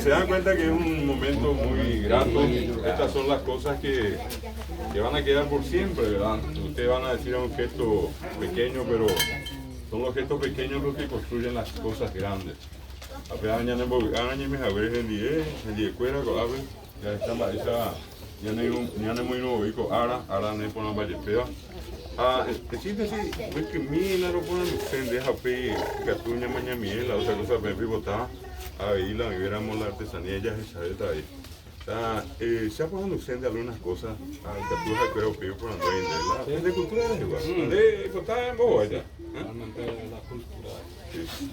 Se dan cuenta que es un momento muy grato. Estas son las cosas que, que van a quedar por siempre, ¿verdad? Ustedes van a decir un gesto pequeño, pero son los gestos pequeños los que construyen las cosas grandes. Apenas ñanembovy'a ñañemehaguére hendive, hendivekuéra ko'ápe, jahecha mba'éicha ñanemoirũ voi ko ára, ára neporãmbajepéva. Ha echínte si mbykymi la roporanduse nde ha upéi ikatu ñamañamie la otra cosa peẽ peipota avei la oĩvéramo la artesanía jahechavéta avei. Ta che aporanduse nde algunas cosas ha ikatu ha'ekuéra upéi oporandu avei ndéve la pende cultura rehegua. Nde eipota embohováita. Realmente la cultura.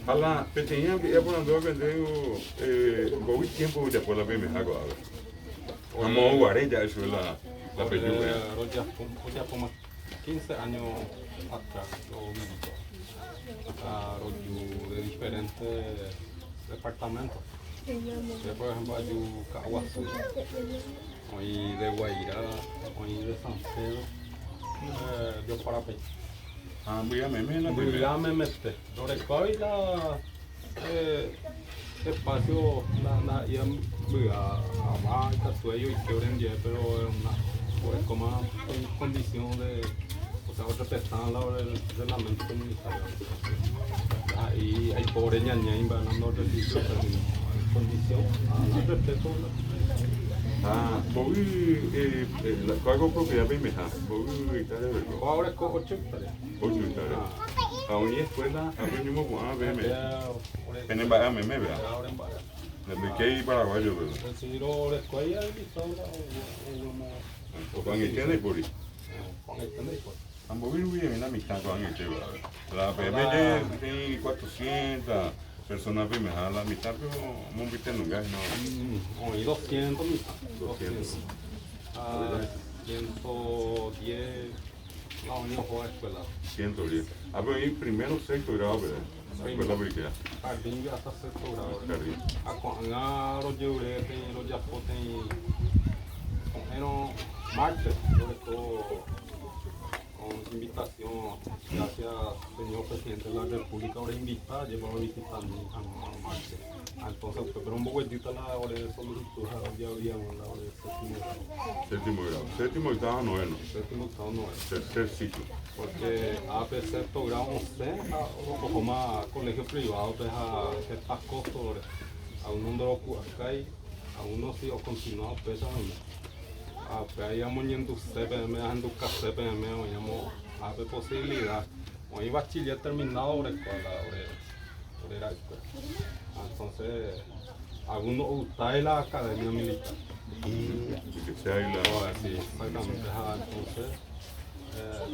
Ha la peteĩ aporandu va'ekue ndéve mbovy tiempo ojapo la peimeha ko'ápe. Ha moõ guare ja'e chupe la la pejúpe. Rojapo ojapóma 15 años atrás rovivi ha roju de diferentes departamentos. Che por ejemplo aju Ka'aguasu, oĩ de Guairá, oĩ de San Pedro, Joparape. Ha mbyja meme la peimeha. Mbyja memete. Rorekói la Espacio ndaha'éi mby'a ava ikatuéi oike orendive pero orekóma condición de o sea orrespeta la ore reglamento comunitario ndaha'éi aipo ore ñaña imba'erã ndorresistí sino condición ha respeto. Ha mbovy kóa ko propiedad peimeha mbovy hectárea oreko? Kóa oreko ocho hectárea. Ocho hectárea. Ha oĩ escuela ápe oñemopu'ã peẽme. Pene mba'e meme vea. Nde paraguayo pe. Ko'ag̃aite ndaipóri. Ha mbovy rupi oĩ la mitã ko'ag̃aite va'ekue. La peẽme je peteĩ 400 persona peimeha la mitãpe omombytenunga hína. Oĩ 200 mitã. 200. Ha 110 la oĩ ohóva escuela-pe. 110. Ápe oĩ primero sexto grado peve. Escuela oikéva. Jardín-gui hasta sexto grado. Jardín. Ha ko'ág̃a rojerure peteĩ rojapo peteĩ ko'ẽrõ martes roreko con invitación gracias señor presidente de la República oreinvita jepa rovisitami hag̃ua martes. Ha entonces upépe romboguejýta la ore solicitud ha ojeavri hag̃ua la ore séptimo grado. Séptimo grado. Séptimo, octavo ha noveno. Séptimo, octavo, noveno. Tercer ciclo. Porque ápe sexto grado osẽ ha ohóma colegio privado-pe ha heta costo ore. Alguno ndoropu'akái, alguno si ocontinua upéicha oime. Ha upéva amoñenduse peẽme, ahendukase peẽme oĩramo ápe posibilidad. Oĩ bachiller terminado oreko la ore ore ra'ykuéra. Entonces, alguno outái la academia militar. Que sea ahí la... Sí, exactamente. Ha, entonces,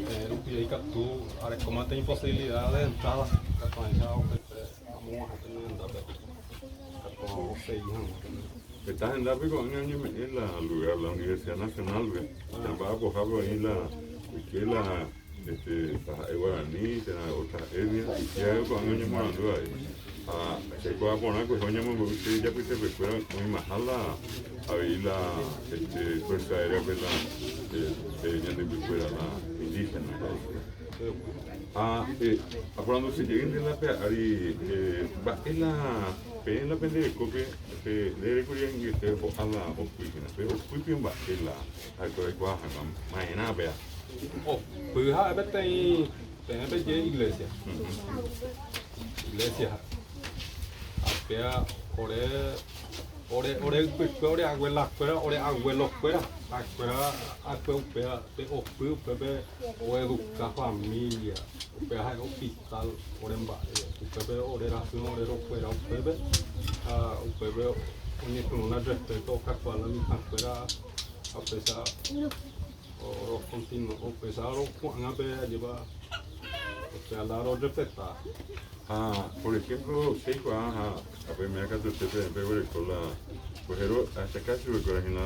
peẽ rupi ikatu arekóma peteĩ posibilidad de entrada katuáicha upépe amog̃uahẽ pene rendápe katu osegi hag̃ua pene. Heta hendápe ko'ág̃a oñeme'ẽ la lugar la Universidad Nacional-pe, ñamba'apohápe oĩ la oike la este taha'e guarani térã otra etnia, upéva ko'ág̃a oñemoarandu avei. Ha che aikuaa porã kuehe oñemombe'u che ijapytepekuéra oĩmaha la avei la este Fuerza Aérea-pe la ñande ypykuéra la indígena ja'e. Ha aporandusi jeýnte la pe ári mba'e la peẽ la pende rekópe pe nde rekuri angete ho'a la opy hína, pe opýpe mba'e la ha'ekuéra oikuaa hag̃ua ma'erã péa. Opy ha'e peteĩ Peẽ peje iglesia. Iglesia ha'e. Ha péa ore, ore, ore ypykue, ore abuela-kuéra, ore abuelo-kuéra, ha'ekuéra akue upéva, pe opy upépe oeduka familia, upéva ha'e hospital ore mba'e, upépe ore rasy ore rokuera upépe, ha upépe oñepyrũ la respeto okakuaa la mitãkuéra ha upéicha. Rokontinua upéicha ropu'ãga pe ajépa upéva la rorrespeta. Ha por ejemplo che aikuaa ha ape katuete peguereko la kuehero ahechaka chupekuéra hína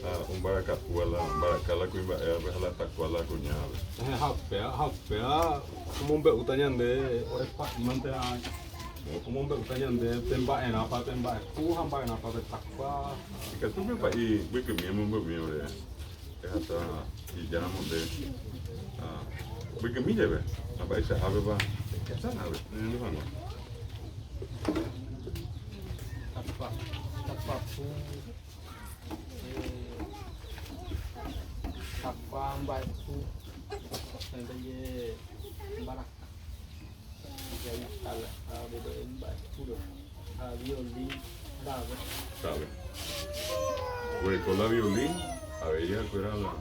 la ombarakapúva la mbaraka la kuimba'évape ha la takua la kuñávape. Ha upéva ha upéva omombe'úta ñande ore pa'ímante omombe'úta ñande pe mba'erãpa pe mba'epu ha mba'erãpa pe takua. Ikatu pe pa'i mbykymi emombe'umi ore. Ehasa ijáramo nde ha mbykymi jeve ha mba'eichahápepa ehasa ave nerendu hag̃ua. Takuapu, takua mba'epu, osẽ ndaje mbaraka, guitarra ha mba'epúre ha violín rave. Rave. Oguereko la violín, avei ha'ekuéra la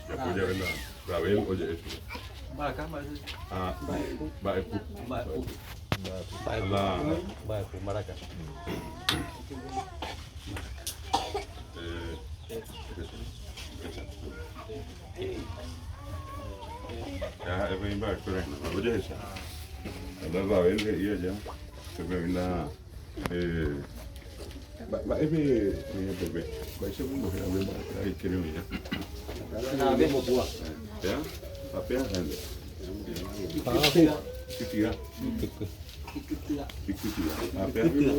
japu jave la Ravel oje'e chupe. Mbaraka mba'e. Ah, Mba'epu. mba'epu. Mba'epu. La Mba'epu mbaraka. Ya ha'e peteĩ mba'ekuéra hína, ojehecha. La Ravel he'i aja, upépe oĩ la mba'épe oĩ upépe, mba'éicha ombohéra upe mba'ekuéra ykére oĩha. Péa, ha péa ha'énte. Ikytĩa. Ikytĩa. Ha péa piko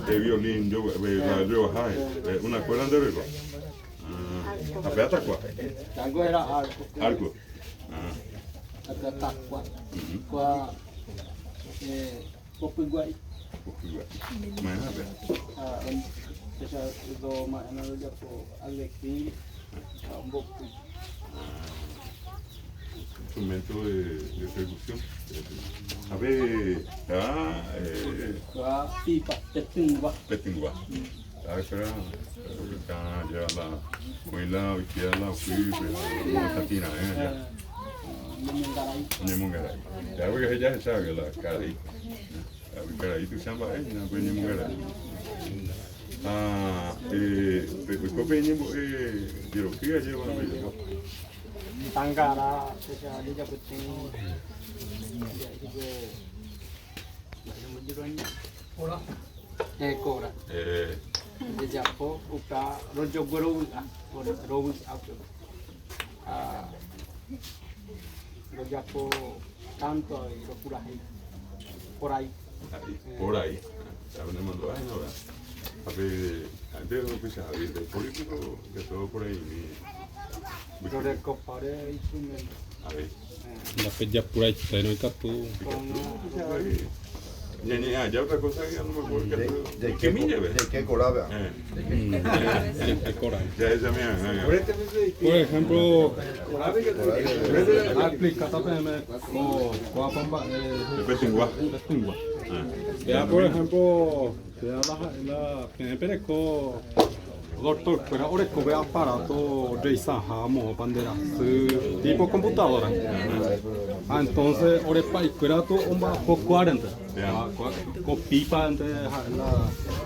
pe violín joguaha, una cuerda nde reko. Ha péa takua. Arco. Arco. Ha takua. Kua popygua'i. Popygua'i. Maerã péa. Ha péicha do ma'ẽna rojapo alequín ha ombopy. Instrumento de percusión. A ver, ah, Kua pipa, petỹgua. Petỹgua. Ah, espera, ya la, oĩ la oikéva la okýpe, omotatĩra'ẽ allá. Ñemongarai. Ñemongarai. Ya porque jahecha la karai. Karai tuicha mba'e hína pe ñemongarai. Ha oiko pe ñembo'e jeroky ajéva pejapo. Tangara, péicha jajapo peteĩ Kora. Kora. Jajapo upe rojoguerovy'a, rovy'a upéva. Ha rojapo kánto avei ropurahéi por aí. Por aí. Nemandu'a hína upéva. Ha pe ha'énte upeichahágui ndaipóri piko ikatu por aimi. Rorekopa ore instrumento. Avei. Ndapejapuraitérõ ikatu. Ikatu. Ñañe'ẽ aja otra cosa que a lo mejor ikatu. Oikemi jave. Jaike korápe. Jaike korápe. Jahechami hag̃ua. Por ejemplo, aexplikáta peẽme ko kóapa mba'e. Petỹgua. Petỹgua. Péa por ejemplo, péa la ha'e la peẽ pereko doctor-kuéra orekove aparato reisãha moõpa nde rasy, tipo computadora. Ha entonces ore pa'ikuéra katu omba'apo kuárente. Ha ko pípante ha'e la,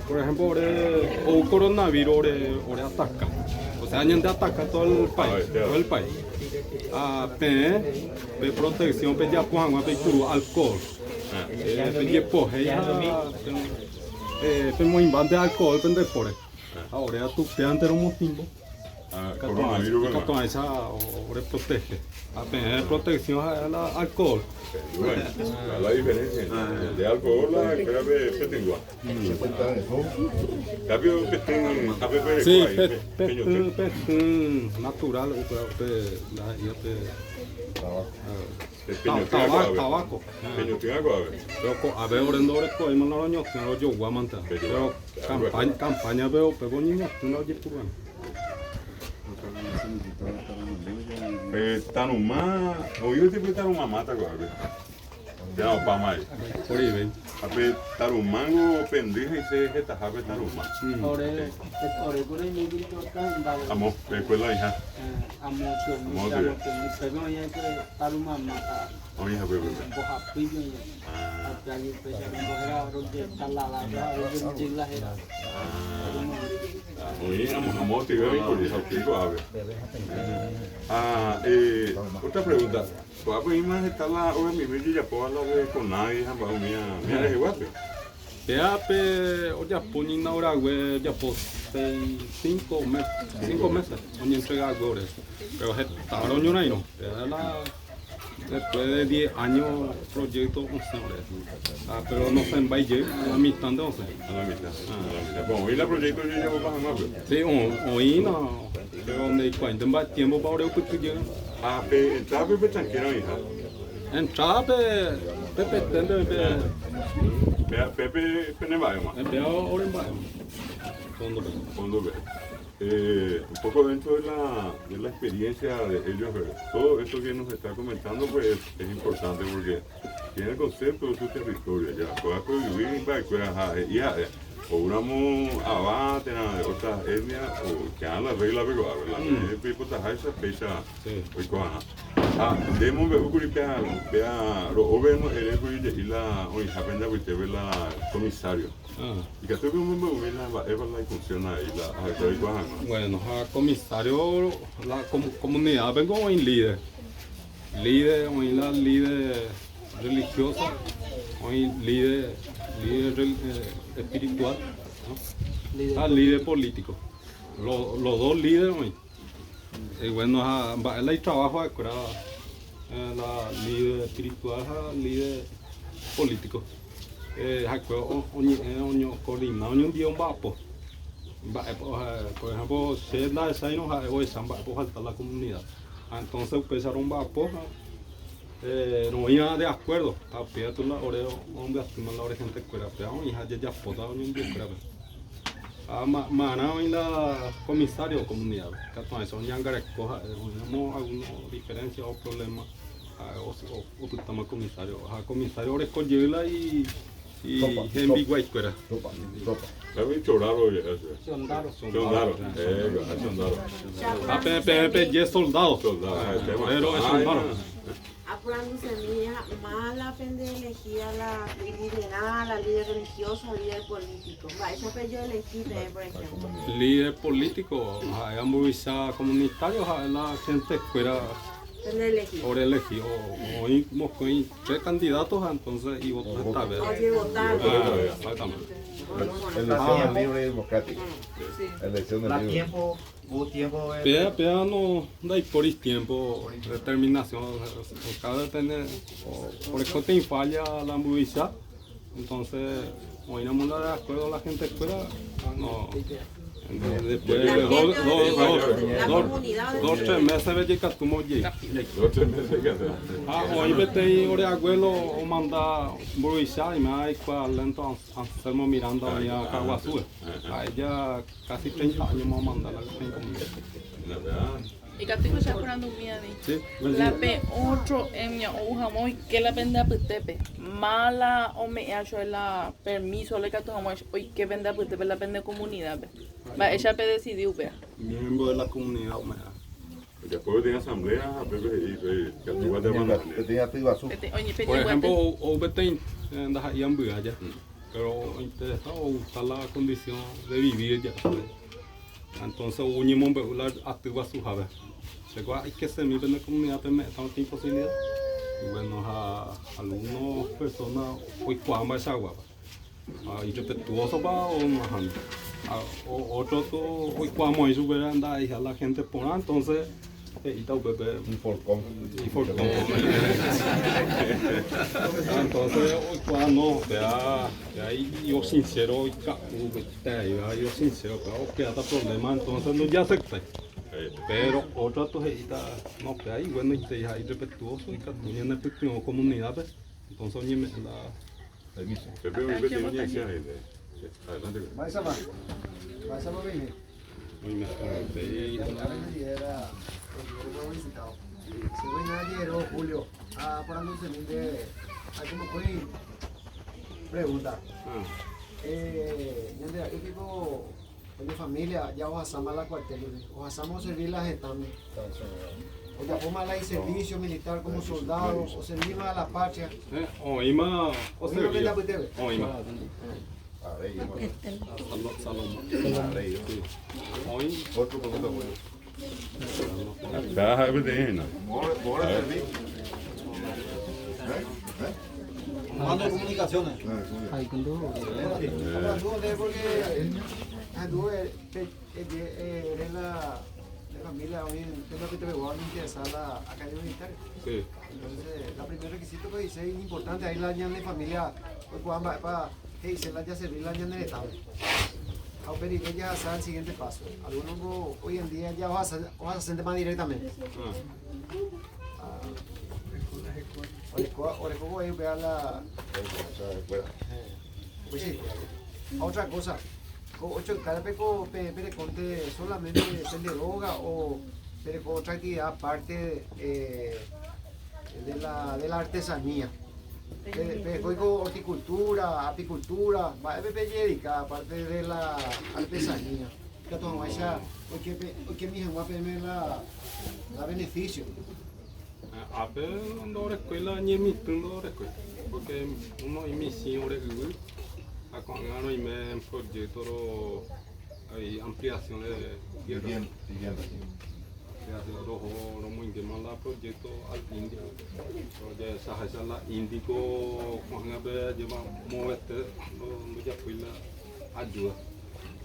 por ejemplo ore ou coronavirus ore ore ataka. O sea ñande ataka todo el país, todo el país. Ha peẽ pe protección pejapo hag̃ua peipuru alcohol. Pejepohéi ha pemoĩmbánte alcohol pende póre. Ha ore atu péante romotĩmbo. Ikatu hag̃uáicha ore protege. Ha peẽ protección ha'e la alcohol. La diferencia. De alcohol la kuérape petỹgua. Tapio petỹ ápe pe Sí, reko ahí, petỹ, petỹ natural upéva upe ndaha'éiva pe tabaco. Peñotỹa ko'ápe. Pero ko'ápe ore ndorekovéima la roñotỹ rojogua mante. Pero campaña, campaña-pe upépe oñeñotỹ la ojepurúva. Pe taruma, oĩ gueteri pe taruma máta ko'ápe. Térã opáma aí. Orivéi. Ha pe tarumángo pendy he'ise hetaha pe taruma. Ore, ore kuri oime kuri oka Amo, pe escuela oĩha. Amo Amo oĩ, oĩ. amo oĩ, pe oĩ pe taruma máta. Oĩha pe pe. Mbohapýpe oĩ. Ha pe agui upéicha rombohéra rojetalada, rojeruchila héra. Oĩ amo, amo otyve oĩ kuri ha upéi ko'ápe. Ha otra pregunta, ko'ápe oĩma heta la ogamimi ojejapóva la de Conadi ha mba'e umía reheguápe. Péa pe ojapo ñeinaugurague ojapo seis, cinco mes, cinco meses oñentrega hague ore, pero heta roñorairõ, péa la después de diez años proyecto osẽ ore, ha pero nosẽmbái jey, a la mitad nde osẽ. A la mitad, a la mitad. Bueno, oĩ la proyecto ojejapopa hag̃ua pe. Sí, oĩ no, pero ndeikuaáinte mba'e tiempo-pa ore upyty jey. Ha pe entrada pe pe tranquera oĩha. Entrada pe pe peténte pe. Pépe pene mba'éma. Péva ore mba'éma. Fondo-pe. Fondo-pe. Un poco dentro de la, de la experiencia de ellos, todo esto que nos está comentando pues es importante porque tiene el concepto de su territorio ya, kóva ko yvy imba'ekuéra ha he'i ha'e oúramo ava térã de otras etnias oke'ã la regla-pe ko'ápe, la peẽ peipotaháicha péicha oiko va'erã. Ha nde emombe'úkuri péa péa ro'ópe erékuri je'i la oĩha pende apytépe la comisario. Ikatu pemombe'umi la mba'épa la ifunción avei la ahecha oikuaa hag̃ua. Bueno, ha comisario la comunidad-pe niko oĩ líder. Líder, oĩ la líder religiosa, oĩ líder, líder espiritual, ¿no? Ha líder político. Los, los dos líder oĩ. Y bueno, ha mba'e la itrabajo ha'ekuéra la líder espiritual ha líder político. Ha'ekuéra oñe'ẽ oñokoordina oñondive omba'apo. Mba'épa, por ejemplo, che ndahechairõ ha'e ohecha mba'épa ofalta la comunidad. Ha entonces upéicha romba'apo ha roĩva de acuerdo ha upéva la ore rombyatýma la ore gentekuéra upéva oĩha jajapóta oñondive-kuérape. Ha marã oĩ la comisario comunidad-pe, katu aĩcha oñangareko ha'e oĩramo alguna diferencia o problema ha'e opytáma comisario ha comisario oreko jey la hembiguaikuéra. Ha peẽ peje soldado, ore ro'e sondaro. Aporandusemi ha mála pende elegía la liderã, la líder religioso ha líder político. Mba'éicha pejoelegi peẽ, por ejemplo? Líder político ha'éva mburuvicha comunitario ha'e la gente-kuéra Pende elegi. ore elegi. Oĩ mokõi tres candidatos ha entonces ivoto hetave. Ojevota. Ah, exactamente. Elecciones libres y democráticas. Elecciones La libres. tiempo, hubo tiempo de... Péa, péa no ndaipóri tiempo, determinación, o cada depende, o oreko teĩ falla la mburuvicha, entonces oĩramo la de acuerdo la gente kuéra, no, entonces después La de gente dos, dos, decide, la dos, comunidad dos, decide. tres meses jekatúma ojei. Dos, tres meses que hacer. Ha oĩ peteĩ ore abuelo omanda mburuvicha yma aikuaa Lento Anselmo Miranda oĩva Kaguasúpe. Ha ella casi 30 años omanda la peteĩ comunidad. La verdad. Ikatúiko che aporandumi avei. Sí. La pe ótro etnia ou hag̃ua oike la pende apytépe. Mála ome'ẽ chupe la permiso la ikatu hag̃ua oike pende apytépe la pende comunidad-pe. Mba'éicha pedecidi upéva? Miembro de la comunidad ome'ẽ. Ojapo peteĩ asamblea ha pépe he'i pe ikatúva térã Peteĩ aty guasu. Peteĩ oñe Por ejemplo, peñembyaty. ou peteĩ ndaha'éi ambue aja, pero ointeresa ogusta la condición de vivir ja'e. Entonces ou oñemombe'u la aty guasuhápe. Che aikesemi pende comunidad-pe me'ẽta peteĩ posibilidad. Y bueno, ha algunos personas oikuaa mba'eichaguápa. Ha irrespetuosopa o nahániri. Ha otro tu oikuaamo'ãi chupe ndaha'eiha la gente porã, entonces he'íta upépe Inforcón. Inforcón. Entonces oikuaa no, péa péa io sincero ika'u peteĩva io sincero péa okeáta problema entonces ndojeaceptái. Pero otro tu he'íta no péa iguenoite ha irrespetuoso ikatu ñanepytyvõ comunidad-pe, entonces oñeme'ẽ la Permiso. Pepe oĩ peteĩ iñacción ahí. Adelante. Mba'éichapa? Mba'éichapa peime? oime porãitei. Era visitado. Che voy a Julio. Ah, por de hay como muy pregunta. Ñande ra'y tipo oñe familia ya ohasama la cuartel ohasama servir la hetãme. Ojapóma la servicio militar como soldado, o servima a la patria. Oĩma Oĩma oservía. pende apytépe. Oĩma. Avei, Salomón. Avei. Sí. Oĩ. Otro pregunta, Julio. Ya, ha'e peteĩ hína. ¿Vos recibí? ¿Eh? ¿Eh? Mando de comunicaciones. Ah, Anduve porque anduve en la familia hoy en lo que te voy a interesar la academia militar. Sí. Entonces, la primer requisito que dice es importante, ahí la ñane familia, hoy para dice la ya servir la ñane de A pedir ya hacer el siguiente paso. Algunos hoy en día ya vas a hacer más directamente. Ah. Oreco, ahí vea la. Upéicha. Ha otra cosa, ko ocho hectárea-pe ko pe perekónte solamente pende róga o pereko otra actividad aparte de la de la artesanía. Perekóiko horticultura, apicultura, mba'épe pejededika aparte de la artesanía ikatu hag̃uáicha oikemi hag̃ua peẽme la beneficio. Ápe ndorekói la ñemitỹ ndorekói, porque uno imichĩ ore yvy ha ko'ág̃a roime en proyecto ro avei ampliación de tierra. Ampliación roho romoingéma la proyecto al India, rojehechaháicha la Índico ko'ág̃a pe ajépa movete ndojapói la ayuda.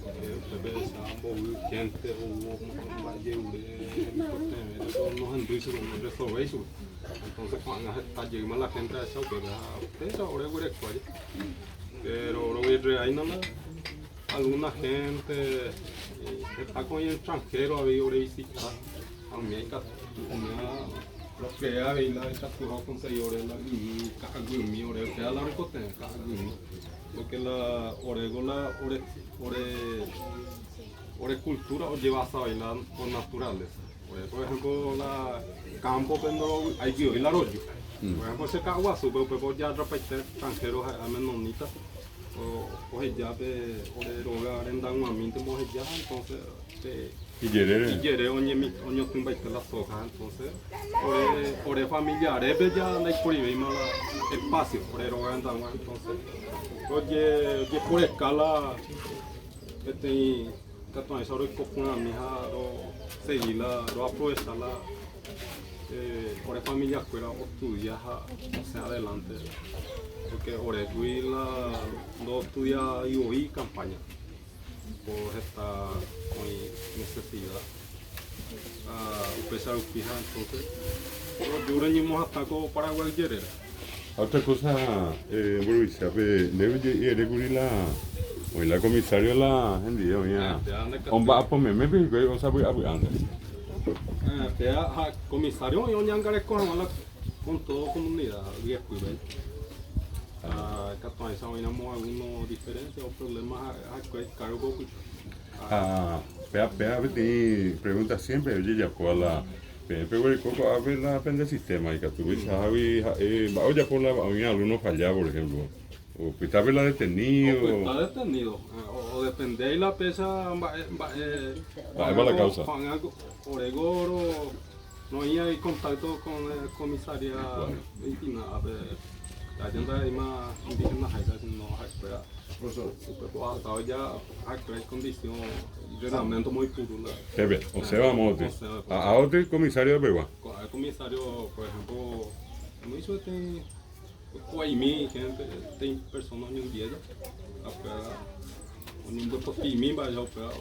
Upépe ehecha mbovy gente ou omba'ejerure hemikotevẽre pero nohendúi chupe, noresolvéi chupe. Entonces ko'ág̃a heta jeýma la gente ahecha upépe ha upéicha ore guereko aje. Pero roguerreáina la alguna gente heta ko'ẽ extranjero avei ore visita ha umíva ikatu umíva rokrea avei la ikatuha okonsegi ore la yvy ka'aguymi ore upéva la orekotevẽ ka'aguymi. Porque la orego la ore ore ore cultura ojevasa vai la por naturaleza. Ore por ejemplo la campo pe ndorovy'ái voi la roju. Por ejemplo che Ka'aguasúpe upépe ojeatrapaite extranjero ha'éva menonita oheja pe ore róga rendag̃uamínte oheja entonces pe Ijerére. Ijere oñotỹmbaite la soja, entonces ore, ore familiarépe ja ndaiporivéima la espacio ore róga rendag̃ua, entonces oje, ojeporeka la peteĩ katuãicha roiko porãmi ha rosegi la roaprovecha la eh, ore familiakuéra ostudia ha osẽ adelante, porque orékuri la ndostudiái voi campaña. Ko heta oĩ necesidad ha upéicha rupi ha entonces roju roñemohatã ko Paraguay jerére. Ha otra cosa mburuvichápe ndéve oje'i ere kuri la oĩ la comisario la hendive oĩva omba'apo memépe hikuái osapy'apy'ánte. Péa ha comisario oĩ oñangareko hag̃ua la con todo comunidad ryepýpe. Katu ahecha oĩramo alguno diferencia o problema ha'ekuéra ikárgope opyta. Ha péa péa peteĩ pregunta siempre ojejapóva la peẽ peguereko ko'ápe la pende sistema ikatu peichahágui ha'e mba'e ojapo la oĩ alumno falla por ejemplo opytápe la detenido. Opyta detenido, odepende ahí la péicha mba'e mba'e Mba'épa la causa. Ko'ág̃a orego ro Noĩ avei contacto con comisaría 29-pe, aja ndaha'éima indígena háicha, sino ha'ekuéra upe ohasáva ja ha'ekuéra icondición reglamento omoipuru la. Pépe, osẽva móte. Ha áoty comisario pegua. Ko'ã comisario, por ejemplo, omoĩ chupe peteĩ Oikuaaimi gente, peteĩ persona oñondive ja, ha upéva oñembyepotĩmi mba'e upéva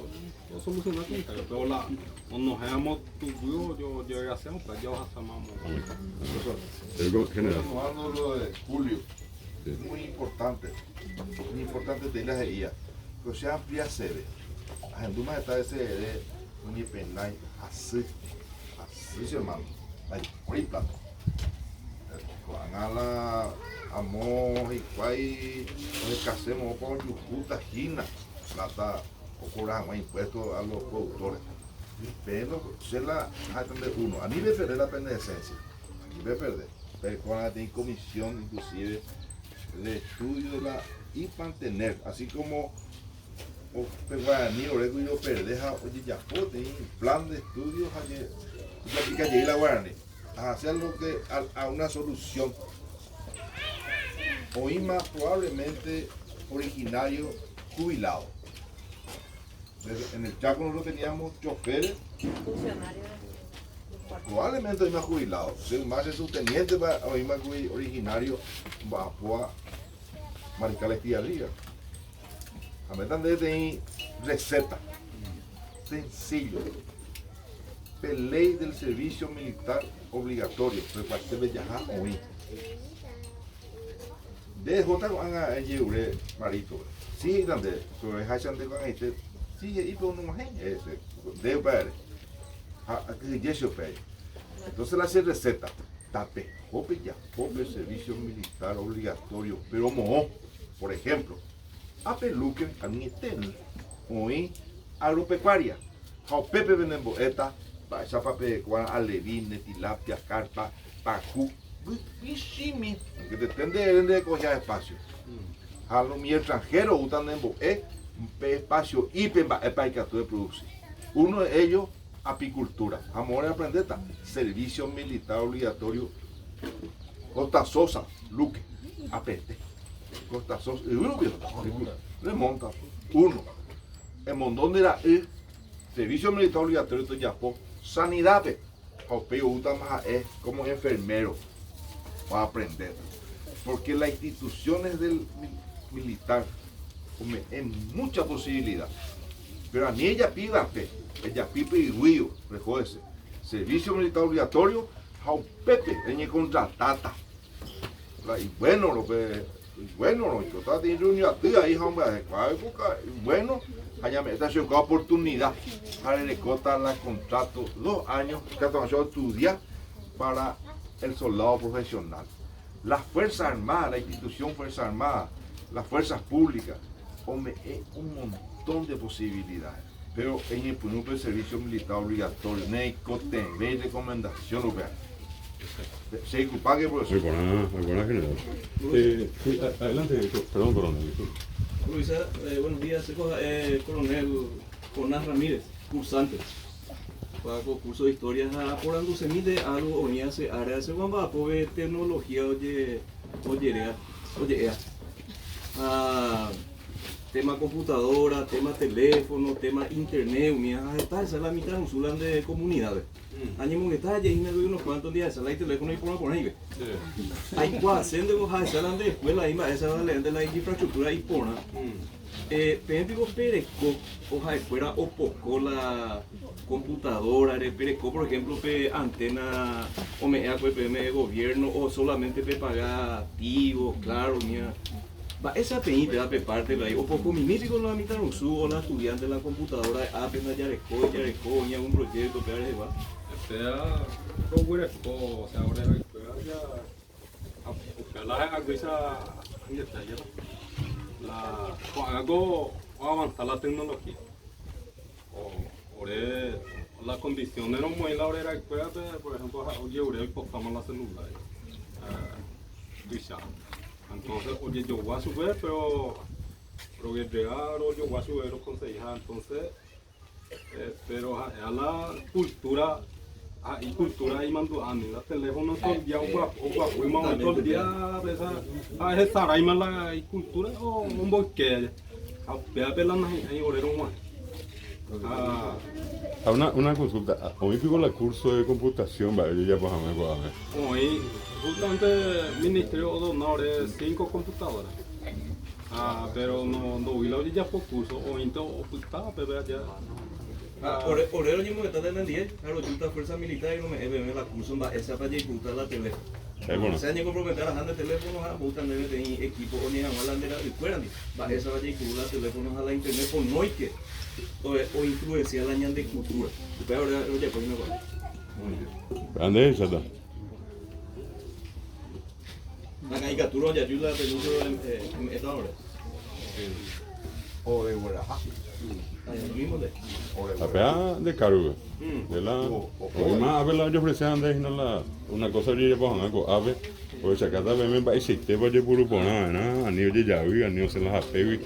osoluciona cuenta, pero la onohẽramo tuguy ojeverasẽ upéva ja ohasáma amo. General. Continuando lo de Julio, muy importante, muy importante te la he'íva, ko che ampliaseve, ahendúma heta vece ere oñepenái hasy, hasy che hermano, ndaipóri plata. Ko'ág̃a la amo hikuái ohekase moõpa ojuhúta hína pláta okobra hag̃ua impuesto a los productores. Peẽ che la ha'éta nde uno, ani peperde la pene esencia, ani peperde. Perekóva'erã peteĩ comisión inclusive de estudio de la y mantener, así como pe guarani ore kuri operde ha ojejapo peteĩ plan de estudio ha ojeaplika jey la guarani. Ahase a lo que a una solución. Oĩma probablemente originario jubilado. En el Chaco nosotros teníamos choferes. Probablemente oĩma jubilado. Yma che subteniente oĩma kuri originario omba'apóva Mariscal Estigarribia. Ha meta nde peteĩ receta. Sencillo. Pe ley del servicio militar obligatorio pe jaha oĩ. Nde ehóta ko'ág̃a ejerure Marito-pe. Si he'íta ndéve, pero eháicha nde ko'ag̃aite, si he'i pe onog̃uahẽ hese, nde upévare. Ha akyhyje che upévare. Entonces la che receta, tapeho pejapo pe servicio militar obligatorio, pero moõ, por ejemplo. Ápe Luque ag̃uietemi oĩ agropecuaria ha upépe penembo'éta mba'éichapa peheko'arã alevine, tilapia, carpa, paku, michĩmi, aunque tete nde ere nde rekohia espacio. Ha umi extranjero oúta nembo'e pe espacio'ípe mba'épa ikatu eproduci. Uno de ellos apicultura. Ha moõ reaprendéta? Servicio militar obligatorio Costa Sosa, Luque, APT. Costa Sosa, yvy rupi remonta. Uno, emondo nde ra'y servicio militar obligatorio tojapo sanidad-pe ha upéi oútama ha'e como enfermero oaprendéta. Porque las instituciones del militar ome'ẽ mucha posibilidad. Pero ani ejapi yvate, ejapi pe yvýo reho hese. Servicio militar obligatorio ha upépe reñekontratáta. La iguénorõ pe iguénorõ oikóta peteĩ reunión aty aí ha ombyahekuaa oikoka iguéno ha ñame'ẽta chupe oportunidad ha rerekóta la contrato dos años ikatu hag̃ua oestudia para el soldado profesional. Las Fuerzas Armadas, la institución Fuerzas Armadas, las fuerzas públicas ome'ẽ un montón de posibilidades. Pero eñepyrũ pe servicio militar obligatorio, neikotevẽi recomendación upéva. Che disculpáke, profesor. Muy porã, muy porã, general. Sí, adelante, perdón, coronel, disculpe. Luisa, buenos días, che ko ha'e coronel Jonás Ramírez, cursante. Kóa ko curso de historia ha aporandusemínte algo oĩ hace área che omba'apóve tecnología oje ojerea oje'ea. Ha tema computadora, tema teléfono, tema internet umi ha heta hesa la mitãrusu la nde comunidad-pe. Añemongeta aje hína kuri unos cuantos día ahecha la iteléfono iporã porãive. Aikuaase ndéko jahecha la nde escuela aĩ mba'éicha vale'ẽnte la iñinfraestructura iporã. Peẽ piko pereko o ha'ekuéra opoko la computadora-re, pereko por ejemplo pe antena ome'ẽakue peẽme gobierno o solamente pepaga Tigo, Claro, umíva. Mba'éicha peĩ péva pe parte pe aí opoko mimi piko la mitãrusu o la estudiante la computadora de ápe ndajarekói, jareko oĩ algún proyecto péva rehegua? Péva roguereko, o sea, ore roikuéra ja upéva la haguéicha añete ajépa. La ko'ág̃a ko oavanza la tecnología. O ore la condiciones romoĩ la ore ra'ykuérape, por ejemplo, ojeure oipotáma la celular tuicha. Entonces ojejogua chupe, pero roguerrea rojogua chupe roconseguiha, entonces pero ha'éva la cultura ha icultura imandu'ámi, la teléfono todo el día oguapýma oĩ todo el día ha hesaráima la icultura omboyke ha upévape la nahi'ãi ore rog̃uahẽ. Ha Ha una, una consulta, oĩ piko la curso de computación mba'e ojejapo hag̃ua ko'ápe? Oĩ, justamente ministerio odona ore cinco computadora. Ha pero no ndoúi la ojejapo curso, oĩnte opyta peve aja. Ha ore, ore roñemongeta nendive ha rojúta fuerza militar y rome'ẽ peve la curso mba'éichapa jaipurúta la teléfono. Bueno. Che añekompromete araha nde teléfono ha amboúta ndéve peteĩ equipo oñe'ẽ hag̃ua la nde ra'ykuérandi. Mba'éichapa jaipuru la teléfono ha la internet ponóike oinfluencia la ñande cultura. Upéva ore rojapo hína ko'ág̃a. Upéva nde hecháta. Ha ikatúrõ jaju la permiso eme'ẽta ore. Oregueraha. Ha péva nde kárgove. De la oĩma ápe la ojeofrecéva nde hína la una cosa ojejapo hag̃ua ko'ápe, ohechakáta peẽme mba'eichaitépa ojepuru porã va'erã, ani ojejavy, ani osẽ la hapégui.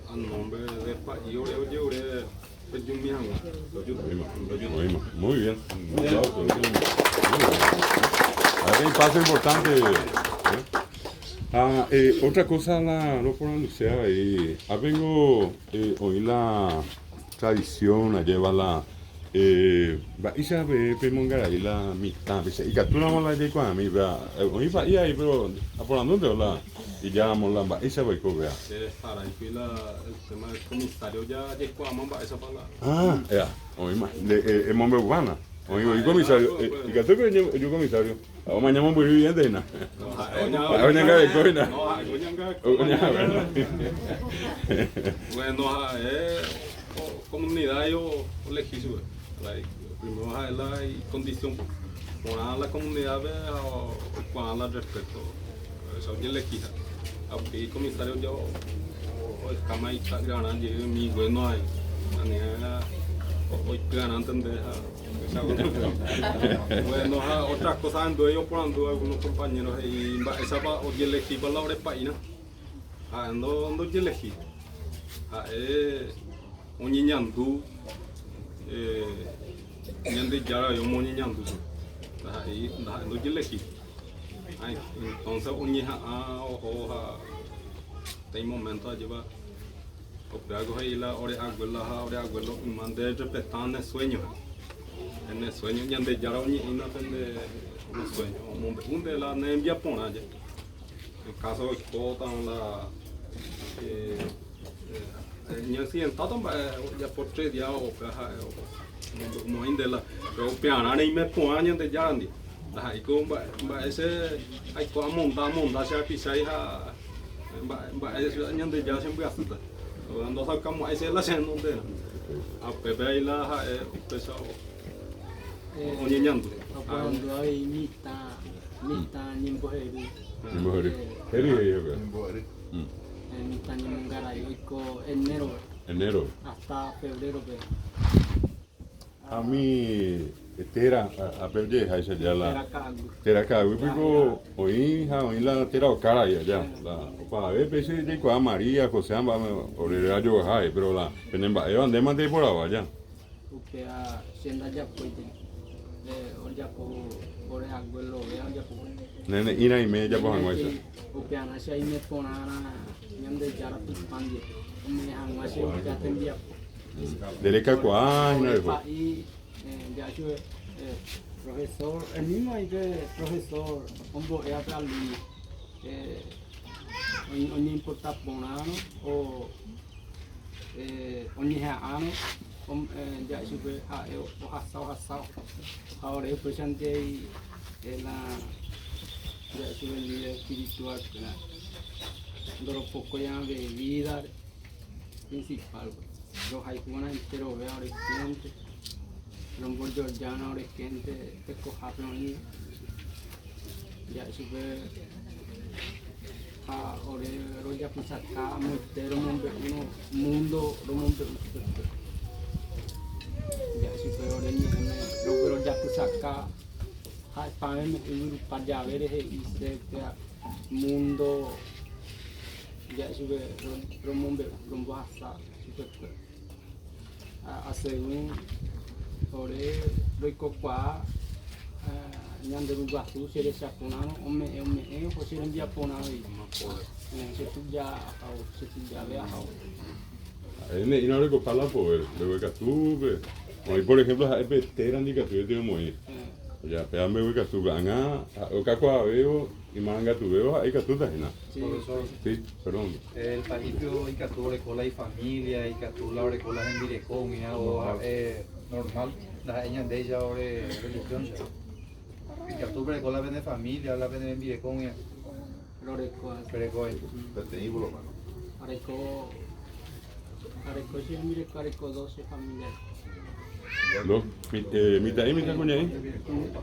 A nombre de pa'i ore ojeure pejumi hag̃ua. Oĩma, oĩma. Muy bien. Un aplauso. Muy bien. Peteĩ paso importante. Ha otra cosa la roporanduse avei, ápengo oĩ la tradición ajéva la mba'éicha peẽ pemongarai la mitã péicha, ikatúramo la jaikuaami péva, oĩ pa'i avei péro aporandúnte la ijáramo la mba'éichapa oiko péva. Che saraigui la el tema del comisario ja jaikuaáma mba'éichapa la. Ah, ya, oĩma, nde emombe'uvána, oĩ voi comisario, ikatúpe oju comisario. Ha omaña mombyry viénte hína. Ha'e oñangareko hína. No, ha'e oñangareko. Bueno, ha'e comunidad oelegi chupe. Primero ha'e la icondición porã la comunidad-pe ha oikuaa la respeto. Ojelegi ha'e. Ha upéi comisario ja. Ohekáma ita'yrarã jey umi guéno ae, aniha oityarãnte nde ha Bueno, ha otra cosa anduve oporandu algunos compañeros he'i mba'éichapa ojelehípa la ore pa'irã. Ha'e ndojelehi. Ha'e oñeñandu Ñandejára voi omoñeñandu chupe. Ndaha'éi ndaha'e ndojelehi. Entonces oñeha'ã oho ha peteĩ momento ajépa upévako he'i la ore abuela ha ore abuelo yma nde rerrespetá ne sueño. Ne sueño Ñandejára oñe'ẽna pende ne sueño omombe'u nde la ne rembiaporã je. En caso oikótarõ la ñaaccidentáta mba'e ojapo tres días upéva ha'e omombe'umo'ãi nde la péro upearã reime porã Ñandejára ndive. Ndaha'éiko mba'e che aiko amonda amonda che rapichái ha mba'e Ñandejára chembyasýta. Ndosaukamo'ãi che la che renonderã. Ha upépe aĩ la ha'e upéicha oñeñandu. Oporandu avei mitã, mitã ñembohery. Ñembohery. Hery he'i hikuái. Ñembohery. Mitã ñemongarai oiko enero-pe. Enero-pe. Hasta febrero-pe. Ha umi téra ápe ojeheháicha ja la téra ka'aguy piko oĩ ha oĩ la téra okára ahí aja la opavave péicha jaikuaa María, José ha mba'e ore réra joguaha péro la pene mba'éva ndémante eiporavo aja. Upéva che ndajapói ojapo ore aguelove ojapo. Ne ne'ĩra aime ejapo hag̃uáicha. Upearã che aime porãrã Ñandejára Tupã ndive ome'ẽ hag̃ua che upéva tembiapo. Nde rekakuaa hína reho. Pa'i ja'a chupe profesor, el mismo ahí pe profesor ombo'éva pe alumno oñeimporta porãrõ o oñeha'ãrõ ja'e chupe ha'e ohasa ohasa ha ore upéichante la ja'e chupe líder espiritual ndoropokói bebida principal rohayhúva'erã enterovéva ore hénte rombojojárõ ore hénte tekohápe oĩ ja'e chupe Ha ore rojapysaka amoite romombe'úrõ múndo romombe'u chupekuéra. Ja'e chupe ore ñe'ẽme rojapysaka ha'epavẽme yvyrupa jave rehe he'ise upéva múndo ja'e chupe romombe'u rombohasa chupekuéra. Ha asegún ore roikokuaa ñande Ru Guasu che recha porãrõ ome'ẽ ome'ẽ oho che rembiaporã avei. Che tuja ahao, che tujave ahao. Ha'e ne'ĩra orekopa la poder, mbeguekatúpe. Oĩ por ejemplo ha'e pe téra ndikatuete omoĩ. Ja péva mbeguekatúpe. Ág̃a ha'e okakuaavévo Imarangatuvéva ha'e ikatúta hína. Profesor. Sí, perdón. El pa'ípio ikatu oreko la ifamilia, ikatu la oreko la hembireko, umíva ha'e normal, ndaha'éi ñandéicha ore religión-cha. Ikatu pereko la pene familia, la pene rembireko umíva. Roreko asy. Pereko ahí. Peteĩ por lo menos. Areko, areko che rembireko areko doce familia. Dos, eh, mitã'i, mitãkuña'i?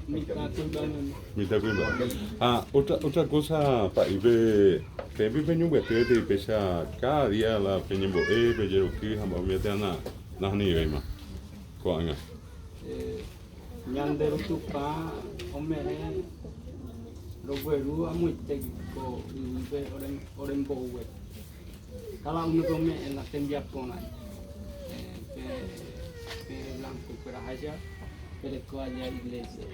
Mitãkuimba'e. Mitãkuimba'e. Ha otra, otra cosa pa'ípe, peẽ pe peñombyaty peteĩ péicha cada día la peñembo'e, pejeroky ha mba'e umíva térã na, nahanivéima ko'ág̃a. Eh, ñande Ru Tupã ome'ẽ rogueru amoite ko yvýpe ore, orembogue. Cada uno pe ome'ẽ la tembiaporã. Eh, pe, pe blanco kuéra háicha pereko aja iglesia.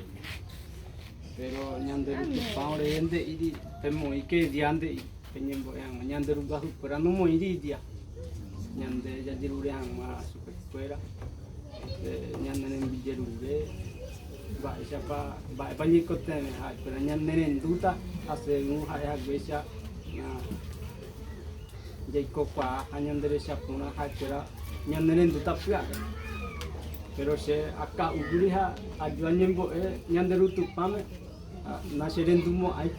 Pero ñande Ru Tupã ore nde'íri pemoĩke día nde'i peñembo'e hag̃ua. Ñande Ru Guasu kuéra nomoĩri día ñande jajerure hag̃ua chupekuéra ñane rembijerure mba'éichapa mba'épa ñaikotevẽ ha'ekuéra ñanerendúta ha según ha'e haguéicha jaikokuaa ha ñanderecha porã ha'ekuéra ñanerendúta pya'e. Péro che aka'úkuri ha aju añembo'e ñande Ru Tupãme ha nacherendumo'ãi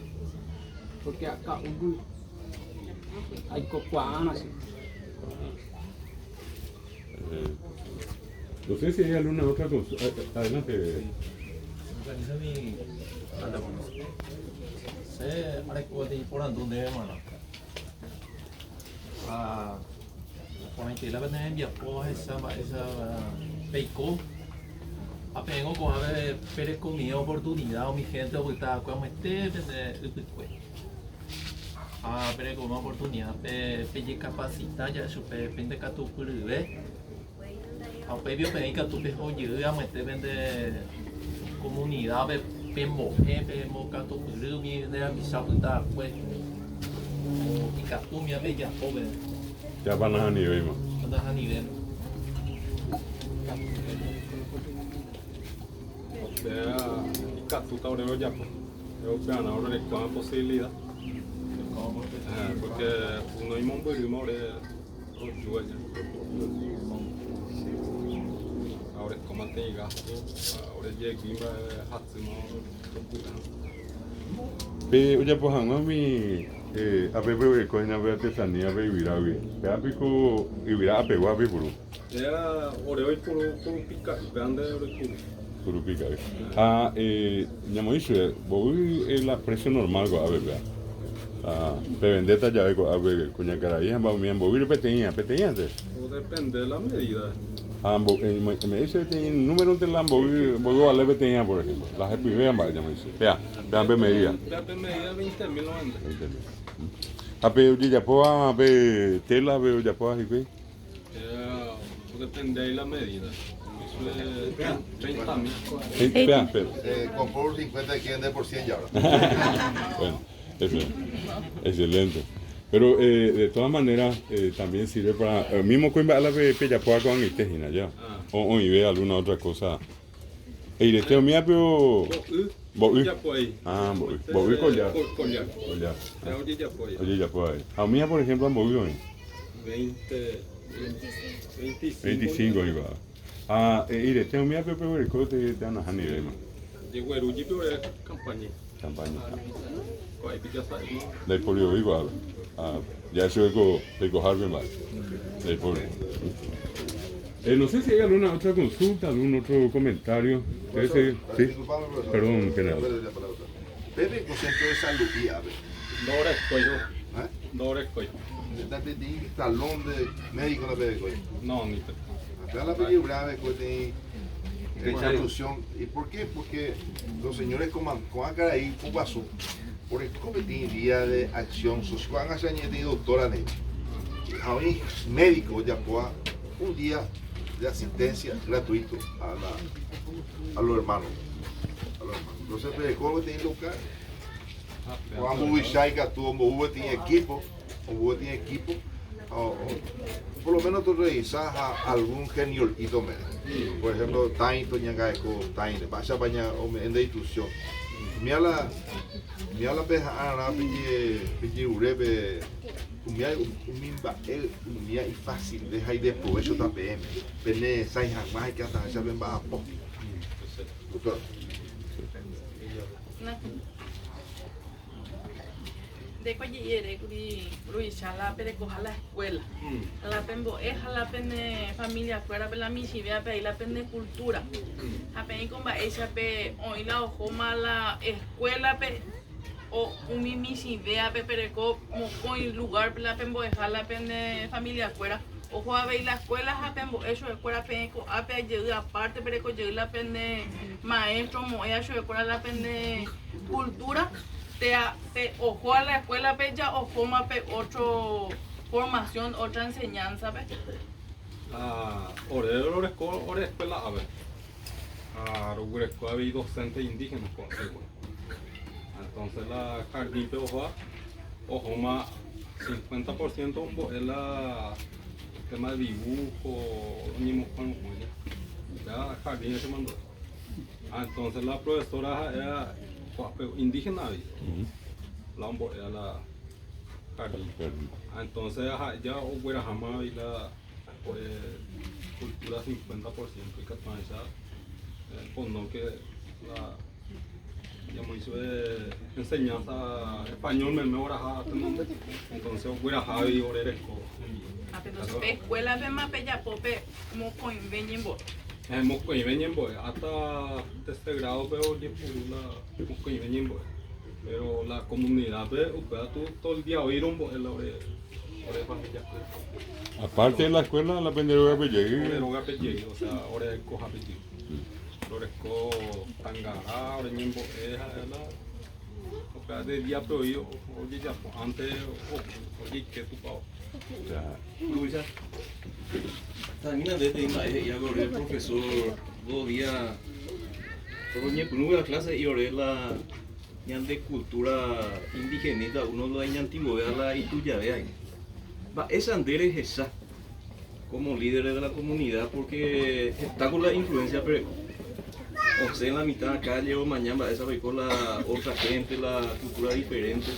pórke aka'úkuri aikokuaárã che. No sé si hay alguna otra consulta. Adelante. Che areko peteĩ porandu ndéve g̃uarã. Ha. Iporãitei la pene rembiapo ahecha mba'éicha peiko ha peẽngo ko'ápe perekomie oportunida umi hénte opyta va'ekue amoite pende ypykue. Ha perekove oportunida pejekapasita jave chupe pendekatupyryve ha upéi peẽ ikatu peho jey amoite pende komunidápe pembo'e pembokatupyry umi pende rapicha opyta va'ekue ikatu umíva pejapo peẽ. Jápa nahanivéima. Nahanivéima. Upéva ikatúta ore rojapo. Upearã orerekuáma posibilida. Porque uno imombyrýma ore roju aja. Ha orekóma teĩ gasto, ha ore jegui mba'e hasýma ropu'ã. Pe ojapo hag̃ua umi ape oguereko hína pe artesanía pe yvyrágui, péva piko yvyra apegua peipuru? Péva ore oipuru kurupika'y, péva nde roipuru. Kurupika'y. Ha ñamoĩ chupe, mbovy la precio normal ko'ápe péva? Ha pevendéta jave ko'ápe kuñakarai ha umi mbovýre peteĩva, peteĩvante? Odepende la medida. Ha eme'ẽ chéve peteĩ númeronte la mbovy, mbovy ovale peteĩva, por ejemplo, la hepyvéva mba'e ñamoĩ chéve. Péva, péva pe medida. Péva pe medida veinte mil ovende. Veinte mil. Ha pe ojejapóva pe tela pe ojapóva hikuái? Odepende ahí la medida. Eso es 30 mil. Espera, espera. Eh, compró por 50 y quiere vender por 100 ya ahora. Bueno, eso es. Excelente. Pero eh, de todas maneras eh, también sirve para... El mismo kuimba'e la pe pejapóva ko'ag̃aite hína, ya. Ah. O oĩve alguna otra cosa. Eirete umíva pe o... Mbo'y. Mbo'y. Ojejapo ahí. Ah, mbo'y. Mbo'y collar. Collar. Collar. Péva ojejapo ahí. Ojejapo ahí. Ha umíva, por ejemplo, mbo'y oĩ. 20, 25. 25 oĩva. Ha eirete umíva pe peguereko térã nahánirivéima. Jegueru jepi ore campaña. Campaña. Ko'áipi jasa'éma. Ndaipóri voi ko'ápe. Ha jahecha ko tekohápe mba'e. Ndaipóri. Eh, no sé si hay alguna otra consulta, algún otro comentario. Ustedes se- Sí. Perdón, general. Pepe, con centro de salud y ave. Ndorekói. ¿Eh? Ndorekói. Está peteĩ talón de médico la perekói. No, ni pe. Acá la película de institución. ¿Y por qué? Porque los señores con Caraí, Cubazu, por el comité día de acción social, van a ser doctora de médico ya un día de asistencia gratuito a, la, a los hermanos. A los hermanos. Entonces, pero tiene local. Juan Bubichaica tuvo, tiene equipo, tiene equipo. O, por lo menos tú revisas a algún genio menos. Por ejemplo, Tain, Toñangaeco, Tain, vaya baña en la institución. Mira la, mira la peja, ara, pille, pille urebe, umia, umimba, el, umia y fácil, deja y de provecho también. Pene, sai, jamás, hay que hasta allá ven baja po. Doctor. Ndéko oje'erékuri rohecha la perekoha la escuela. La pembo'e ha la pene familia-kuérape la michĩvévape ahí la pende cultura. Ha peẽiko mba'éichape oĩ la ohóma la escuela-pe o umi michĩvévape pereko mokõi lugar-pe la pembo'eha la pene familia-kuéra. Oho avei la escuela ha pembo'e chupekuéra peẽ ko'ápe jey aparte pereko jey la pende maestro omo'ẽva chupekuéra la pende cultura. Tea pe oho a la escuela-pe ja ohóma pe otro formación, otra enseñanza-pe. Ha ore roreko ore escuela ápe. Ha roguereko avei docente indígena ko'ág̃a. Entonces la jardín-pe ohóva ohóma 50% ombo'e la tema de dibujo oñemokuãru'ũ aja. Upéva jardín che mandu'a. Ah, entonces la profesora ha'éva ko'ápe indígena avei. La ombo'éva la jardín. Ah, entonces ha'e ja ogueraháma avei la ore cultura 50% ikatu'ãicha pono que la ñamoĩ chupe enseñanza español meme oraha tenonde. Entonces ogueraha avei ore reko. Ha pe entonces pe escuela-pema pejapo pe mokõive ñembo'e. Mokõive ñembo'e, hasta tercer grado-pe ojepuru la mokõive ñembo'e. Pero la comunidad-pe upéva tu todo el día oĩ rombo'e la ore. Ore familia kuéra. Aparte de la escuela, la pende rógape jey. Ore rógape jey, o sea, ore rekohápe jey. Roreko tangara, ore ñembo'e ha'e la upéva de día-pe oĩ ojejapo ánte ojeike tupao. Luisa, también nde teĩ mba'e he'i hague ore profesor dos días roñepyrũve la clase he'i ore la ñande cultura indigenita uno la iñantigovéva la itujavéva hína. Mba'éicha nde rehecha como líder de la comunidad porque heta ko la influencia pereko. Osẽ la mitad calle omaña mba'éichapa oiko la otra gente, la cultura diferente.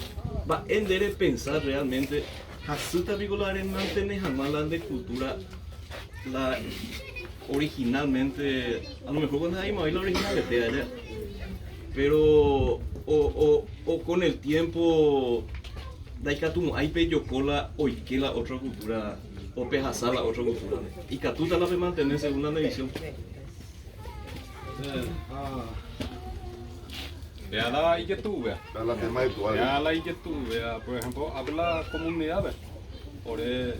Mba'e nde repensa realmente hasýta piko la remantene hag̃ua la nde cultura la originalmente, a lo mejor cuando ndaha'éi la originalete aja, pero o, o, o con el tiempo ndaikatumo'ãi pejoko la oike la otra cultura o pehasa la otra cultura-pe. Ikatúta la pemantene según la nde visión. Péa la ijetu'uvéa. La tema ritual. Péa la ijetu'uvéa, por ejemplo, ápe la comunidad-pe, ore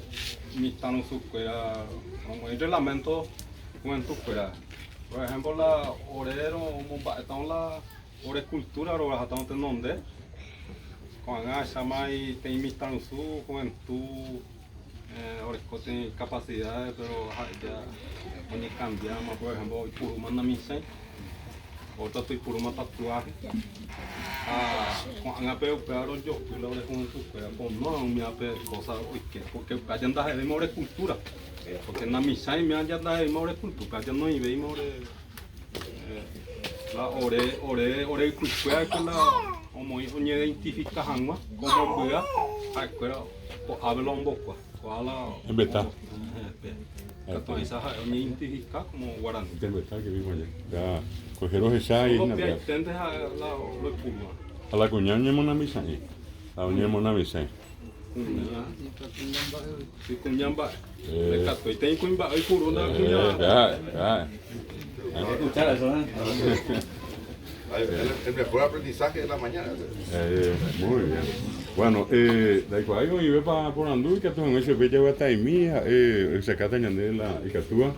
mitãrusukuéra romoĩ reglamento juventud-kuéra. Por ejemplo, la ore romomba'étarõ la ore cultura roguerahátarõ tenonde, ko'ág̃a ahecháma peteĩ mitãrusu juventud oreko peteĩ capacidad, pero ha'e ja oñekambiáma, por ejemplo, oipurúma namichãi. Ótro toipurúma tatuaje. Ha ko'ág̃a pe upéva rojopy la ore juventud-kuéra pono umíva pe cosa oike, porque upéva ja ndaha'evéima ore cultura. Porque namichãime ja ndaha'evéima ore cultura, upéva ja noĩvéima ore la ore ore ore ypykuéra ko la omoĩ oñeidentifica hag̃ua como mbya ha'ekuéra ko'ápe la ombokua. Ko'ã la Embeta. Katu oĩcha ha'e oñeidentifica como guarani. Embeta que vimos ayer. Ya, coger ohecha y Solo na piaiténte ha'e la oipurúva. A la kuña oñemonamichãi. La oñemonamichãi. Kuña. Sí, kuña mba'e. Ndaikatuite kuimba'e oipuru nda kuña. Ya, ya. Hay que escuchar eso, ¿eh? El mejor aprendizaje de la mañana. Muy bien. Bueno, ndaikuaái oĩvépa porandu ikatu hag̃ua ichupe jaguata'imi ha'e ohechakáta ñande la ikatúva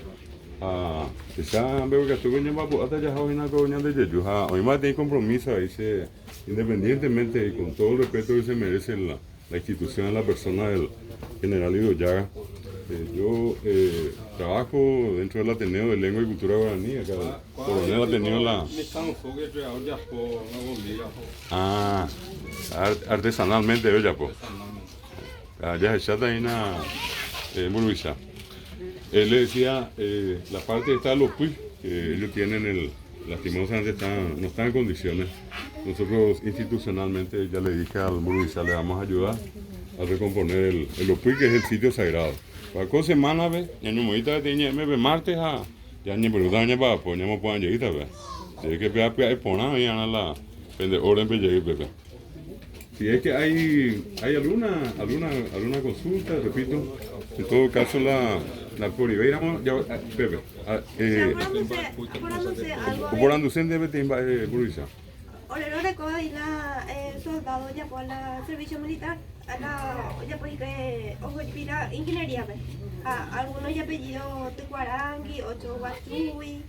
ha tuicha mbeguekatúpe ñamba'apo'áta jaha hína ko ñande jeju ha oĩma peteĩ compromiso avei che independientemente y con todo el respeto que se merece la la institución a la persona del general Idoyaga. Yo trabajo dentro del Ateneo de Lengua y Cultura Guaraní, acá el coronel ha tenido la... Ah, artesanalmente ojapo. Jahecháta hína mburuvicha. Él le decía, la parte esta de los py, que ellos tienen el, lastimosamente están, no están en condiciones. Nosotros institucionalmente, ya le dije al mburuvicha, le vamos a ayudar a recomponer el, el Opuy, que es el sitio sagrado. Ko semana-pe, ñañomoĩta peteĩ ñe'ẽme pe martes ha ñañepyrũta ñamba'apo, ñamopu'ã jeýta pe. Si es que péva pya'e porã oĩ'arã la pende orden-pe jey pépe. Si es que hay, hay alguna, alguna, alguna consulta, repito, en todo caso la, la Coribeiramo, ya, Pepe, eh, oporanduse ndéve peteĩ mba'e mburuvicha. Ore roreko avei la soldado ojapo la servicio militar, la ojapo hikuái oho jepi la ingeniería-pe. Ha alguno ijapellido Tykuarangui, otro Guasúgui,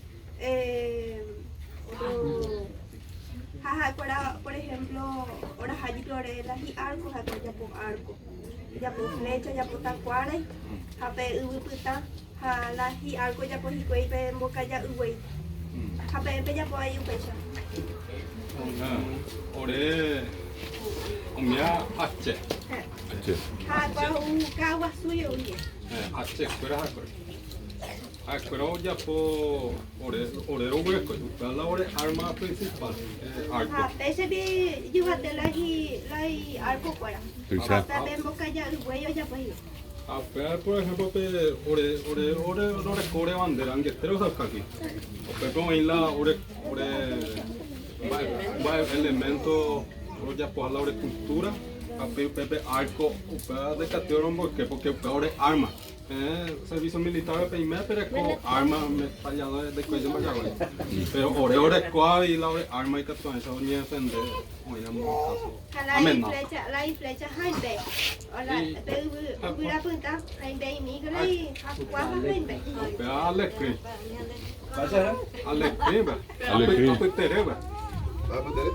otro ha ha'ekuéra por ejemplo oraha jepi ore la hi'arco ha'ekuéra ojapo arco, ojapo flecha, ojapo takuárai ha pe yvy pytã ha la hi'arco ojapo hikuái pe mbokaja yguéi. Ha peẽ pejapo avei upéicha. Ore umía ache. Ache. Ha ha'ekuéra ho'u ka'aguasu je'u hína. Ache kuéra ha'ekuéra. Ha'ekuéra ojapo ore ore roguereko, upéva la ore arma principal, arco. Ha péichapi ijyvate la hi la hi arco kuéra. Tuicha. Ha upépe mbokaja yguéi ojapo hína. Ha upéva por ejemplo pe ore ore ore roreko ore bandera angetéro osaukágui. Upépe oĩ la ore ore mba'e mba'e elemento rojapoha la ore cultura ha upéi upépe arco upéva ndaikatúi romboyke porque upéva ore arma. Peẽ servicio militar peime pereko arma ametralladora ndaikuaái mba'e Pero ore oreko avei la ore arma ikatu hag̃uáicha oñedefende oĩramo caso Ha la amenaza. iflecha, la iflecha haimbe. O la pe yvy, yvyra pytã haimbe'imi ko la hakua ha haimbe. Upéva alecrín. Alecrín pe. Alecrín. Apytere pe. Apytere?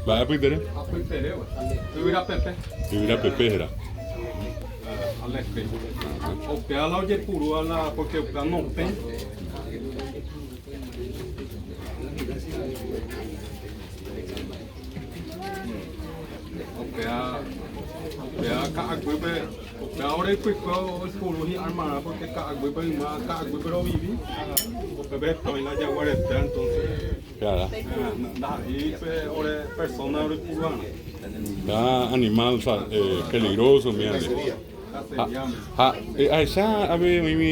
Mba'e apytere? Apytere pe. Yvyra pepe. Yvyra pepe héra. Alecrín. Upéva la ojepurúva la porque upéva nopẽ. Upéva upéva ka'aguýpe upéva ore ypykue oipuru hi'armarã porque ka'aguýpe yma ka'aguýpe rovivi ha upépe heta oĩ la jaguarete entonces Claro. ndaha'éi pe ore persona roipuru'arã. Está animal peligroso umi ande. Ha ahecha ave oĩmi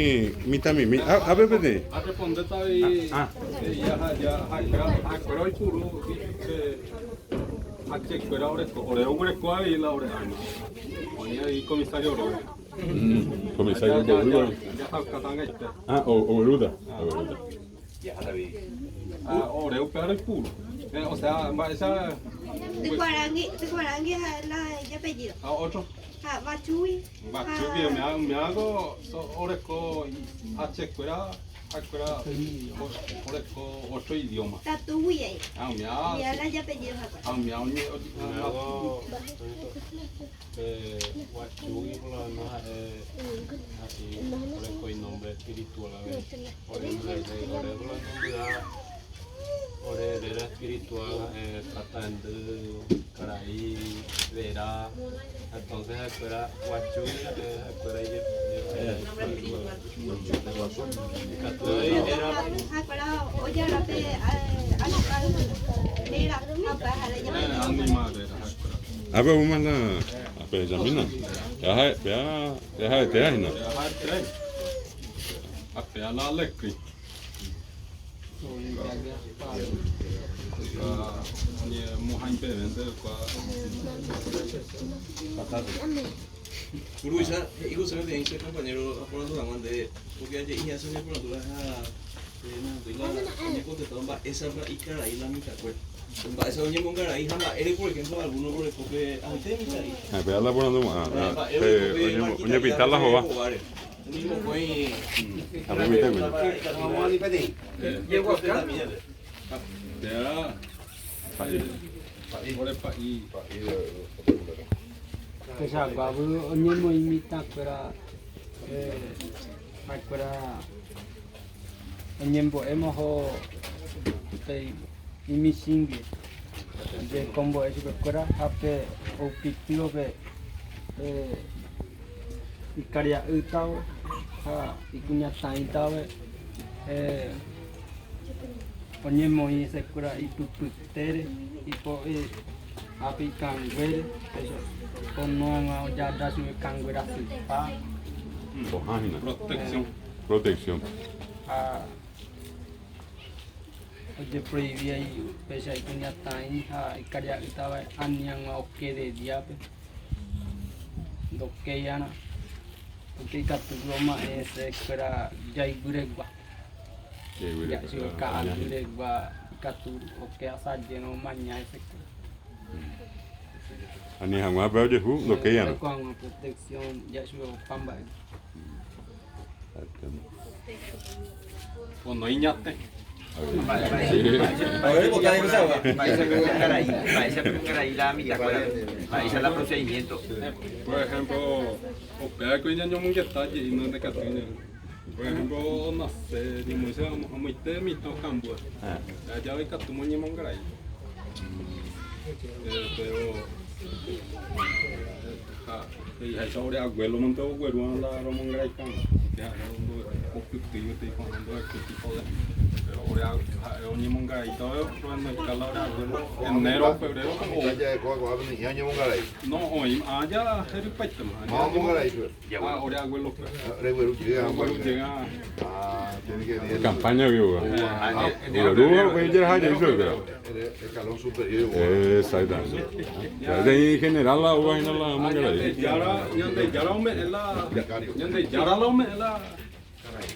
mitãmimi. Ápe peteĩ. Arrespondéta avei he'i ha'ekuéra oipuru pe hachekuéra oreko. Ore roguereko avei la ore arma. Oĩ avei comisario róga. Comisario oguerúta. Jahaukáta angaite. Ah, oguerúta. Oguerúta. Ha ore upéva roipuru. O sea, mba'éicha. Tykuarãgui, Tykuarãgui ha'e la ijapellido. Ha otro. Ha Vachugui. Vachugui, umíago oreko hachekuéra, ha'ekuéra oreko otro idioma. Tatúgui ai. Ha umía. Umía la ijapellido ha'ekuéra. Ha umía oñe. Umíago pe Vachugui por lo menos ha'e ha'e oreko inombre espiritual avei. Ore ore por lo menos mby'a ore réra espiritual ha'e Tataendy, Karai, Vera, entonces ha'ekuéra Guachúgui ha'e ha'ekuéra ije ikatu avei héra. Ha'ekuéra ojarra pe animal réra ha upéva ha'e ijapellido. Animal réra ha'ekuéra. Ápe oúma la apehechamína. Péa ha'etéva hína. Péa ha'etéva. Ha péa la alecrín. Mburuvicha, he'i José peteĩ che compañero aporandu hag̃ua ndéve, porque aje'i hína che oñeporandúva ha nahendúi la oñekontestáva mba'éichapa ikarai la mitãkuéra. Mba'éicha oñemongarai ha mba'ére, por ejemplo, alguno orekópe ahyte mitã'i. Ha péva la aporandu mo'ã, oñepinta la hova. Umi mokõi Ha pe mitãkuña. Péa ore pa'i. Pechaguávy oñemoĩ mitãkuéra ha'ekuéra oñembo'éma oho pe imichĩgui ojehekombo'e chupekuéra ha pe oupitývo pe ikaria'ýtavo ha ikuñataĩtave oñemoĩ hesekuéra ipypytére ipo'i ápe ikanguére péicha ono hag̃ua ojaja chugui kangue rasypa. Pohã hína. Protección. Protección. Ha ojeproivi ai péicha ikuñataĩ ha ikaria'ýtava ani hag̃ua oke de díape. Ndokéiarã porque ikatúgui oma'ẽ hese kuéra jaiguyregua. Ja'e ka'aguyregua ikatu oke asajérõ omaña hese kuéra. Ani hag̃ua pe ojehu ndokéiarã. Oreko hag̃ua protección ja'e chupe opa mba'e. Ono iñatẽ. Por ejemplo, upévako ñañomongeta jeýna ndekatúi ñande. Por ejemplo, onase ñemoĩse amoite mitã okambúva. Jave ikatúma oñemongarai. Pero ha he'iháicha ore abuelo mante oguerúva la romongaraikáma. Opytýi gueteri ko'ág̃a ndorekói tipo de. Pero ore ha'e oñemongaraíta rohenóika la ore abuelo enero, febrero o. No, oĩ aja herypaitéma. Máva omongarai chupe? Ah, ore abuelo kuéra. Regueru jey Regueru jey. Ah, tiene. Campaña vivo. Oguerúva upéi jeraha jey chupekuéra. Escalón superior. Exactamente. Peteĩ general la oúva hína la mongarai. Ñandejára ome'ẽ la Ñandejára la ome'ẽ la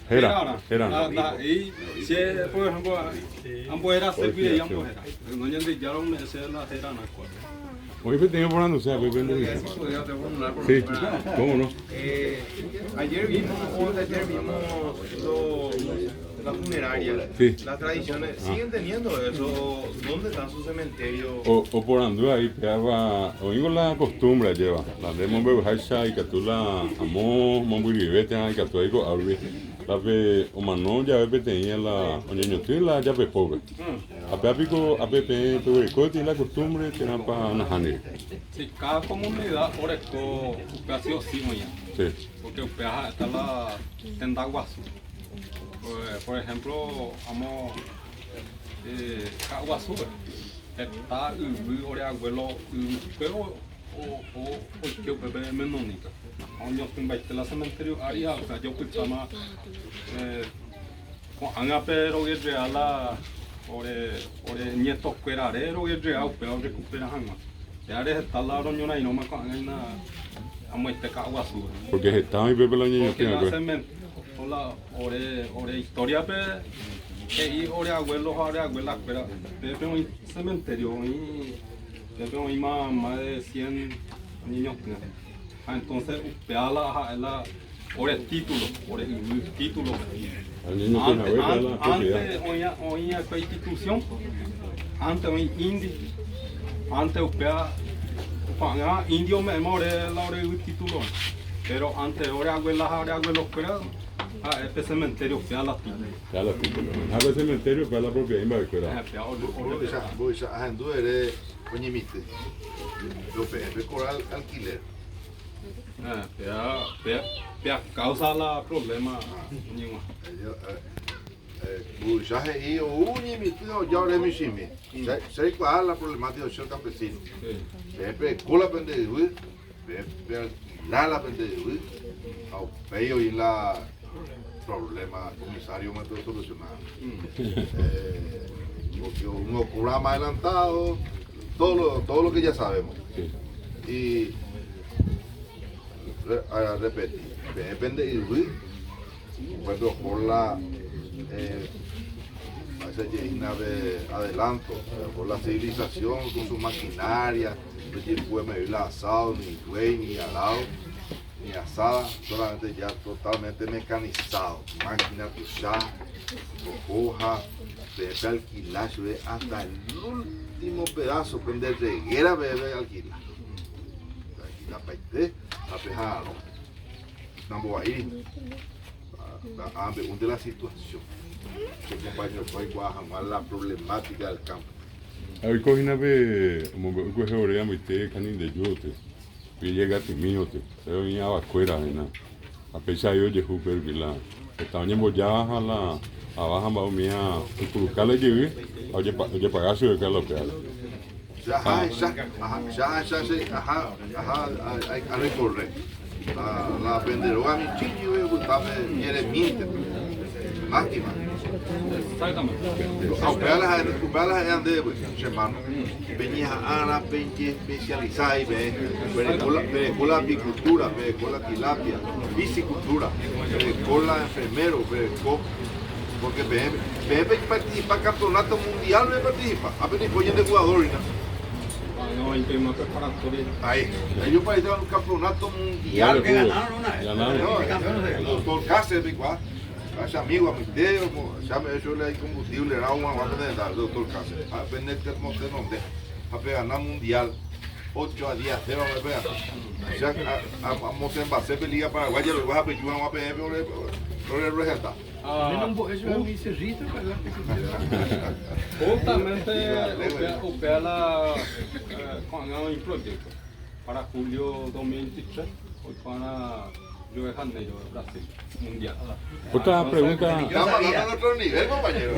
Héra, héra. Ndaha'éi che, por ejemplo, amboheraségui rei ambohéra. No Ñandejára ome'ẽ chéve la herarã kua. Oĩ peteĩ oporanduséva pe pende Sí, cómo no. Ayer vimos, o ayer vimos la funeraria, Sí. las tradiciones, Ah. ¿siguen teniendo eso? ¿Dónde están sus cementerios? O, oporandu ahí péava oĩngo la costumbre ajéva la nde mombe'uháicha ikatu la amo mombyryve térã ikatu aiko árupi la pe omano jave peteĩ la oñeñotỹ la japepópe ha péa piko ápe peẽ peguereko peteĩ la costumbre térãpa nahániri. Si cada comunidad oreko upéva sí o sí oĩva. Sí. Porque upéva ha'éta la tenda guasu. Por ejemplo, amo Ka'aguasúpe heta yvy ore abuelo yvykue oike upépe menonita. Ha oñotỹmbaite la cementerio ári ha upéva jopytáma ko'ág̃ape roguerrea la ore ore nietokuérare roguerrea upéva orecupera hag̃ua. Péare heta la roñorairõma ko'ág̃a hína amoite Ka'aguasúpe. Porque heta oĩ pépe la Porque la oñeñotỹ va'ekue. cemento la ore ore historia-pe he'i ore abuelo ha ore abuela-kuéra pépe oĩ cementerio oĩ pépe oĩma más de cien oñeñotỹva. Ha entonces upéva la ha'e la ore título, ore yvy título. Oñeñotỹ hague péva la propiedad. Antes oĩ oĩ va'ekue institución, antes oĩ indi, antes upéva ko'ág̃a indio ome'ẽma ore la ore yvy título. Pero antes ore abuela ha ore abuelo-kuéra ha'e pe cementerio péva la título. Péva la título. Ha pe cementerio péva la propiedad imba'ekuéra. Péva ore Mbo'echa ahendu ere oñemitỹ. Rope'ẽ pe coral alquiler. Péva péva causa la problema oñeg̃uahẽ. Mbo'echa he'i ou oñemitỹ ha oja ore michĩmi. Che aikuaa la problemática oicha el campesino. Peẽ perekóla pende yvy, peẽ pealquila la pende yvy ha upéi oĩ la problema comisario mante osoluciona. Porque uno cobra más adelantado, todo lo que ya sabemos. Y a repetir, peẽ pende yvy, bueno, por la esa llena de adelanto, por la civilización con su maquinaria, no puede medir la asado, ni buey, ni arado, ni asada, solamente ya totalmente mecanizado, máquina tuchá, hoja, bebe alquilar, ve hasta el último pedazo, prende reguera, bebe alquilar. Alquilar paite, apejado, namboaí, de la situación. Che compañero, soy guajamar la problemática del campo. Oiko hína pe omombe'u kuehe ore amoite Canindeyúpe, Villegatimíope, pe oĩ avakuéra hína. Ha péicha aí ojehu upe rupi la heta oñemboja ha la ava ha mba'e umía oipuruka la ijyvy ha ojepaga chupekuéra la upévare. Che aha ahecha, aha, che ahecha che aha, aha a recorrer. La pende róga michĩ jyvy opyta pe jeremínte. Lástima. Exactamente. Ha upéva la ha'e, upéva la ha'e andéve pues, che hermano. Peñeha'ãrã peñeespecializa ahí peẽ. Pereko la, pereko la apicultura, pereko la tilapia, piscicultura, pereko la enfermero, pereko porque peẽ, peẽ peparticipa campeonato mundial pe participa. Ha pe nipo ñande jugador hína. Ko'ág̃a oĩntema preparatoria. Ahí, ellos participan en un campeonato mundial. Que ganaron una vez. Ganaron. No, el doctor Cáceres, igual. Ese amigo, a mi tío, ya me hecho le combustible, era un guapo de el doctor Cáceres. A vender que no sé dónde. A ganar mundial. 8 a 10 a 0 me pega. O sea, a Mosembase, Liga Paraguaya, lo vas a pedir una APM, pero el resalta. Justamente upéva la ko'ág̃a oĩ proyecto para julio 2023 oikuaána Rio de Janeiro, Brasil, mundial. Otra pregunta. Estamos hablando de otro nivel, compañero.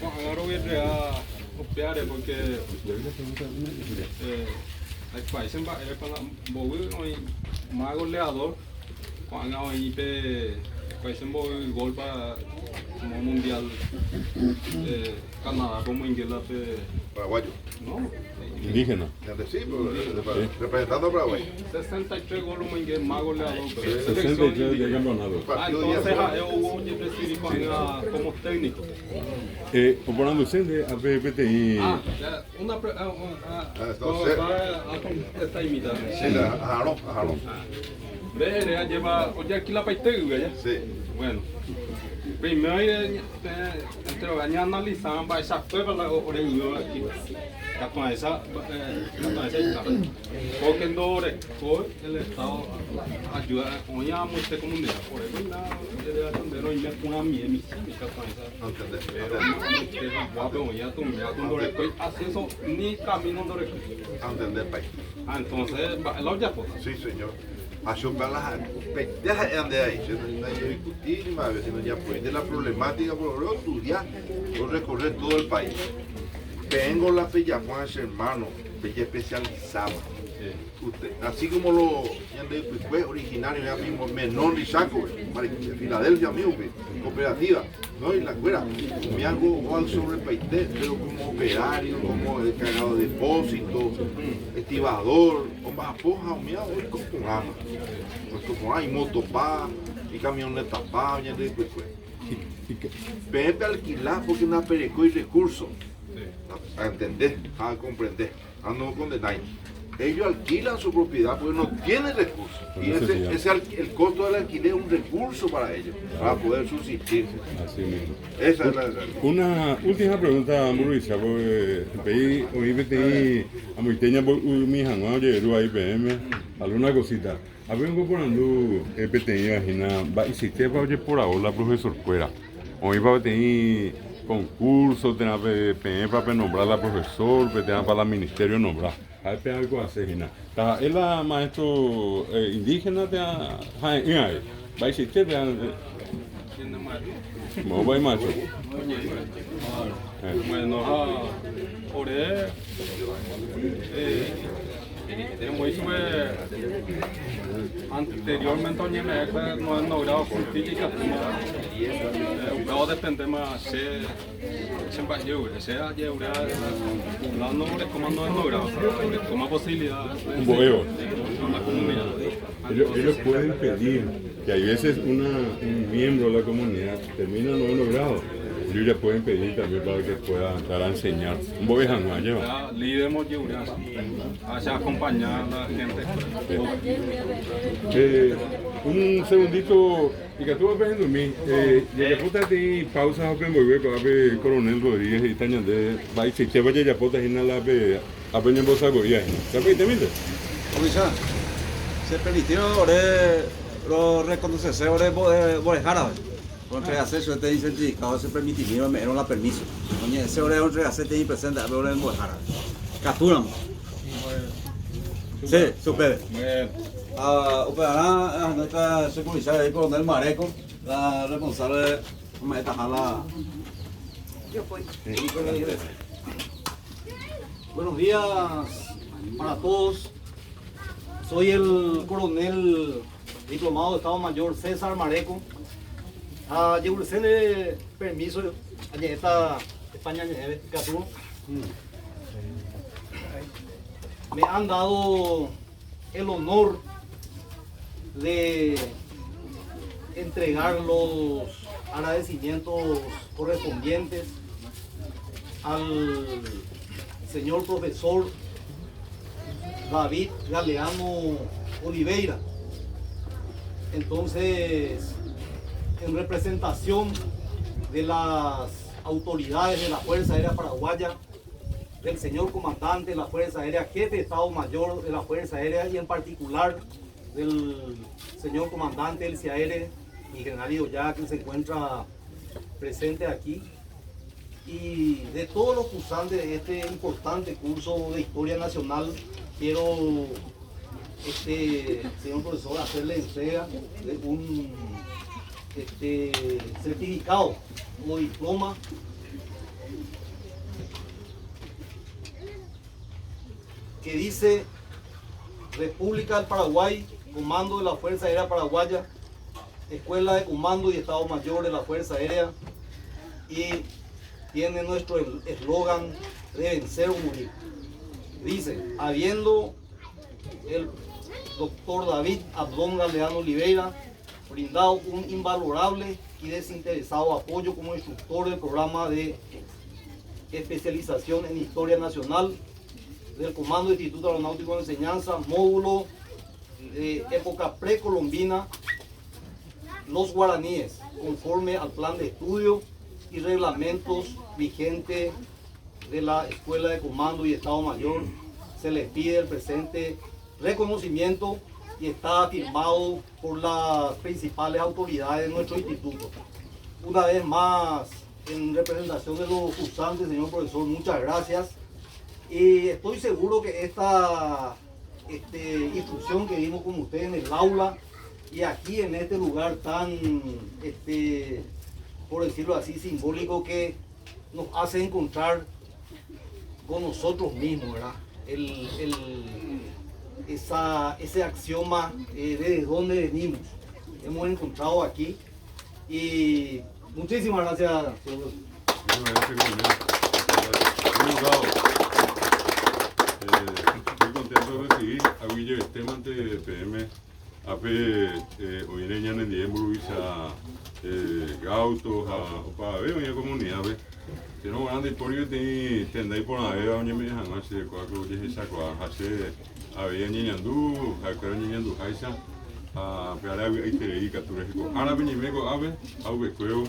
Ko'ág̃a roguerrea upévare porque aikuaáicha mba'érepa la mbovy oĩ más goleador ko'ág̃a oĩ pe Países mboy gol-pa mo mundial Canadá-pe omoinge la pe. Paraguayo. No. Indígena. Sí, representando a Paraguay. 63 gol omoinge más goleador. 63 de campeonato. Ah, entonces ha'e ou ojepresivi ko'ág̃a como técnico. Eh, oporanduse ape peteĩ. Ah, ya, una pre, ah, ah, ah, esta imita. Sí, la aharõ, aharõ. Nde ere ajépa ojealquilapaite yvy aja. Sí. Bueno, primero enterove ñaanaliza mba'eichakuépa la ore yvy oalquila. Katuãicha, katuãicha ita. Porque ndorekói el Estado ayuda oĩ amoite comunidad. Ore roime ere atonde roime porãmie michĩmi katuãicha. Pero amoite haguápe oĩ atumbe atu ndorekói acceso ni camino ndorekói. Antendepa. Ah, entonces mba'e la ojapóta. Sí, señor. Ha chupe la upeite ha'e ande ahí, che ndajodiscutíri mba'eve, sino japoínte la problemática por ore ostudia, orecorre todo el país. Peẽngo la pejapo che hermano, pejespecializáma. Usted, así como lo ñande ypykue originario ya mismo Menón y Chaco, Filadelfia amigo, cooperativa, no y la cuera, umi algo o al sobrepaité, pero como operario, como encargado de depósito, estibador, omba'apo ha umi oiko porãma, oiko porã imotopa, ikamionetapa ñande ypykue. Peẽ pe alquila porque ndaperekói recurso, a entender, a comprender. Ha no condenái. Ellos alquilan su propiedad porque no tienen recurso. Y ese, ese el costo del alquiler es un recurso para ellos, para poder subsistir. Así mismo. Esa es la realidad. Una última pregunta, mburuvicha, porque peĩ oĩ peteĩ amoite ñamboy'umi hag̃ua oje'erúva ahí peẽme alguna cosita. Ape oporandu peteĩva hína mba'eichaitépa ojeporavo la profesor-kuéra. Oĩpa peteĩ concurso térã peẽpa penombra la profesor-pe térãpa la ministerio onombra. Ha'e pe aikuaase hína. Taha'e la maestro indígena térã ha'e'ỹ avei. Mba'eichaite pe Moõpa imacho? Bueno, ha ore Emoĩ chupe anteriormente oñeme'ẽkue noveno grado justicia ikatúma upéva odependéma che che mba'ejevýre che ajeure fulano orekóma noveno grado orekóma posibilidad Ombo'évo. la comunidad. Ellos pueden pedir que hay veces una, un miembro de la comunidad termina noveno grado Ellos ya pueden pedir también para que pueda entrar a enseñar. Mbo'e hag̃ua, ajépa. Ya líder mojeure hacia acompañar a la gente. Eh, un segundito, ikatúva pehendumi, eh, jajapóta peteĩ pausa ha upe mboyve ko'ápe Coronel Rodríguez he'íta ñande mba'eichaitépa jajapóta hína la pe ápe ñembosako'íva hína. Japoitéminte. Oicha, che permitirõ ore roreconocese ore mbo'ehárape. Roentregase chupe teĩ certificado che permitimírõ ome'ẽrõ la permiso. Roñe'ẽse ore roentregase teĩ presente ápe ore mbo'ehára. Katúramo. Sí, chupéve. Ha upevarã ahenóita che mburuvicha avei coronel Mareco, la responsable ome'ẽtaha la Buenos días para todos. Soy el coronel Diplomado de Estado Mayor César Mareco. Ha jeguruséne permiso añe'ẽta España ñe'ẽve ikatu. Me han dado el honor de entregar los agradecimientos correspondientes al señor profesor David Galeano Oliveira. Entonces, en representación de las autoridades de la Fuerza Aérea Paraguaya, del señor comandante de la Fuerza Aérea, jefe de Estado Mayor de la Fuerza Aérea y en particular del señor comandante del CIAR, mi general Idoyaga, quien se encuentra presente aquí, y de todos los cursantes de este importante curso de Historia Nacional, quiero, este, señor profesor, hacerle entrega de un este, certificado o diploma que dice República del Paraguay, Comando de la Fuerza Aérea Paraguaya, Escuela de Comando y Estado Mayor de la Fuerza Aérea y tiene nuestro eslogan de vencer o morir. Dice, habiendo el doctor David Abdón Galeano Oliveira brindado un invalorable y desinteresado apoyo como instructor del programa de especialización en Historia Nacional del Comando Instituto Aeronáutico de Enseñanza, módulo de época precolombina, los guaraníes, conforme al plan de estudio y reglamentos vigentes de la Escuela de Comando y Estado Mayor, se les pide el presente reconocimiento y está firmado por las principales autoridades de nuestro instituto. Una vez más, en representación de los cursantes, señor profesor, muchas gracias. Y estoy seguro que esta este, instrucción que dimos con usted en el aula y aquí en este lugar tan, este, por decirlo así, simbólico que nos hace encontrar con nosotros mismos, ¿verdad? El, esa, ese axioma eh, de dónde venimos. Hemos encontrado aquí y muchísimas gracias. Muchas gracias, Eh, muy contento de recibir a Guille Esteban de PM, AP, eh, oireña nendie mburuvicha eh, Gauto ha opavave oĩva comunidad-pe. Che g̃uarã ndaipóri peteĩ tenda iporãvéva oñeme'ẽ hag̃ua che ko'ápe ojehechakuaa ha che avei añeñandu ha'ekuéra oñeñanduháicha ha pe ára avy'aiterei ikatu rehe ko árape ñaime ko'ápe ha upekuévo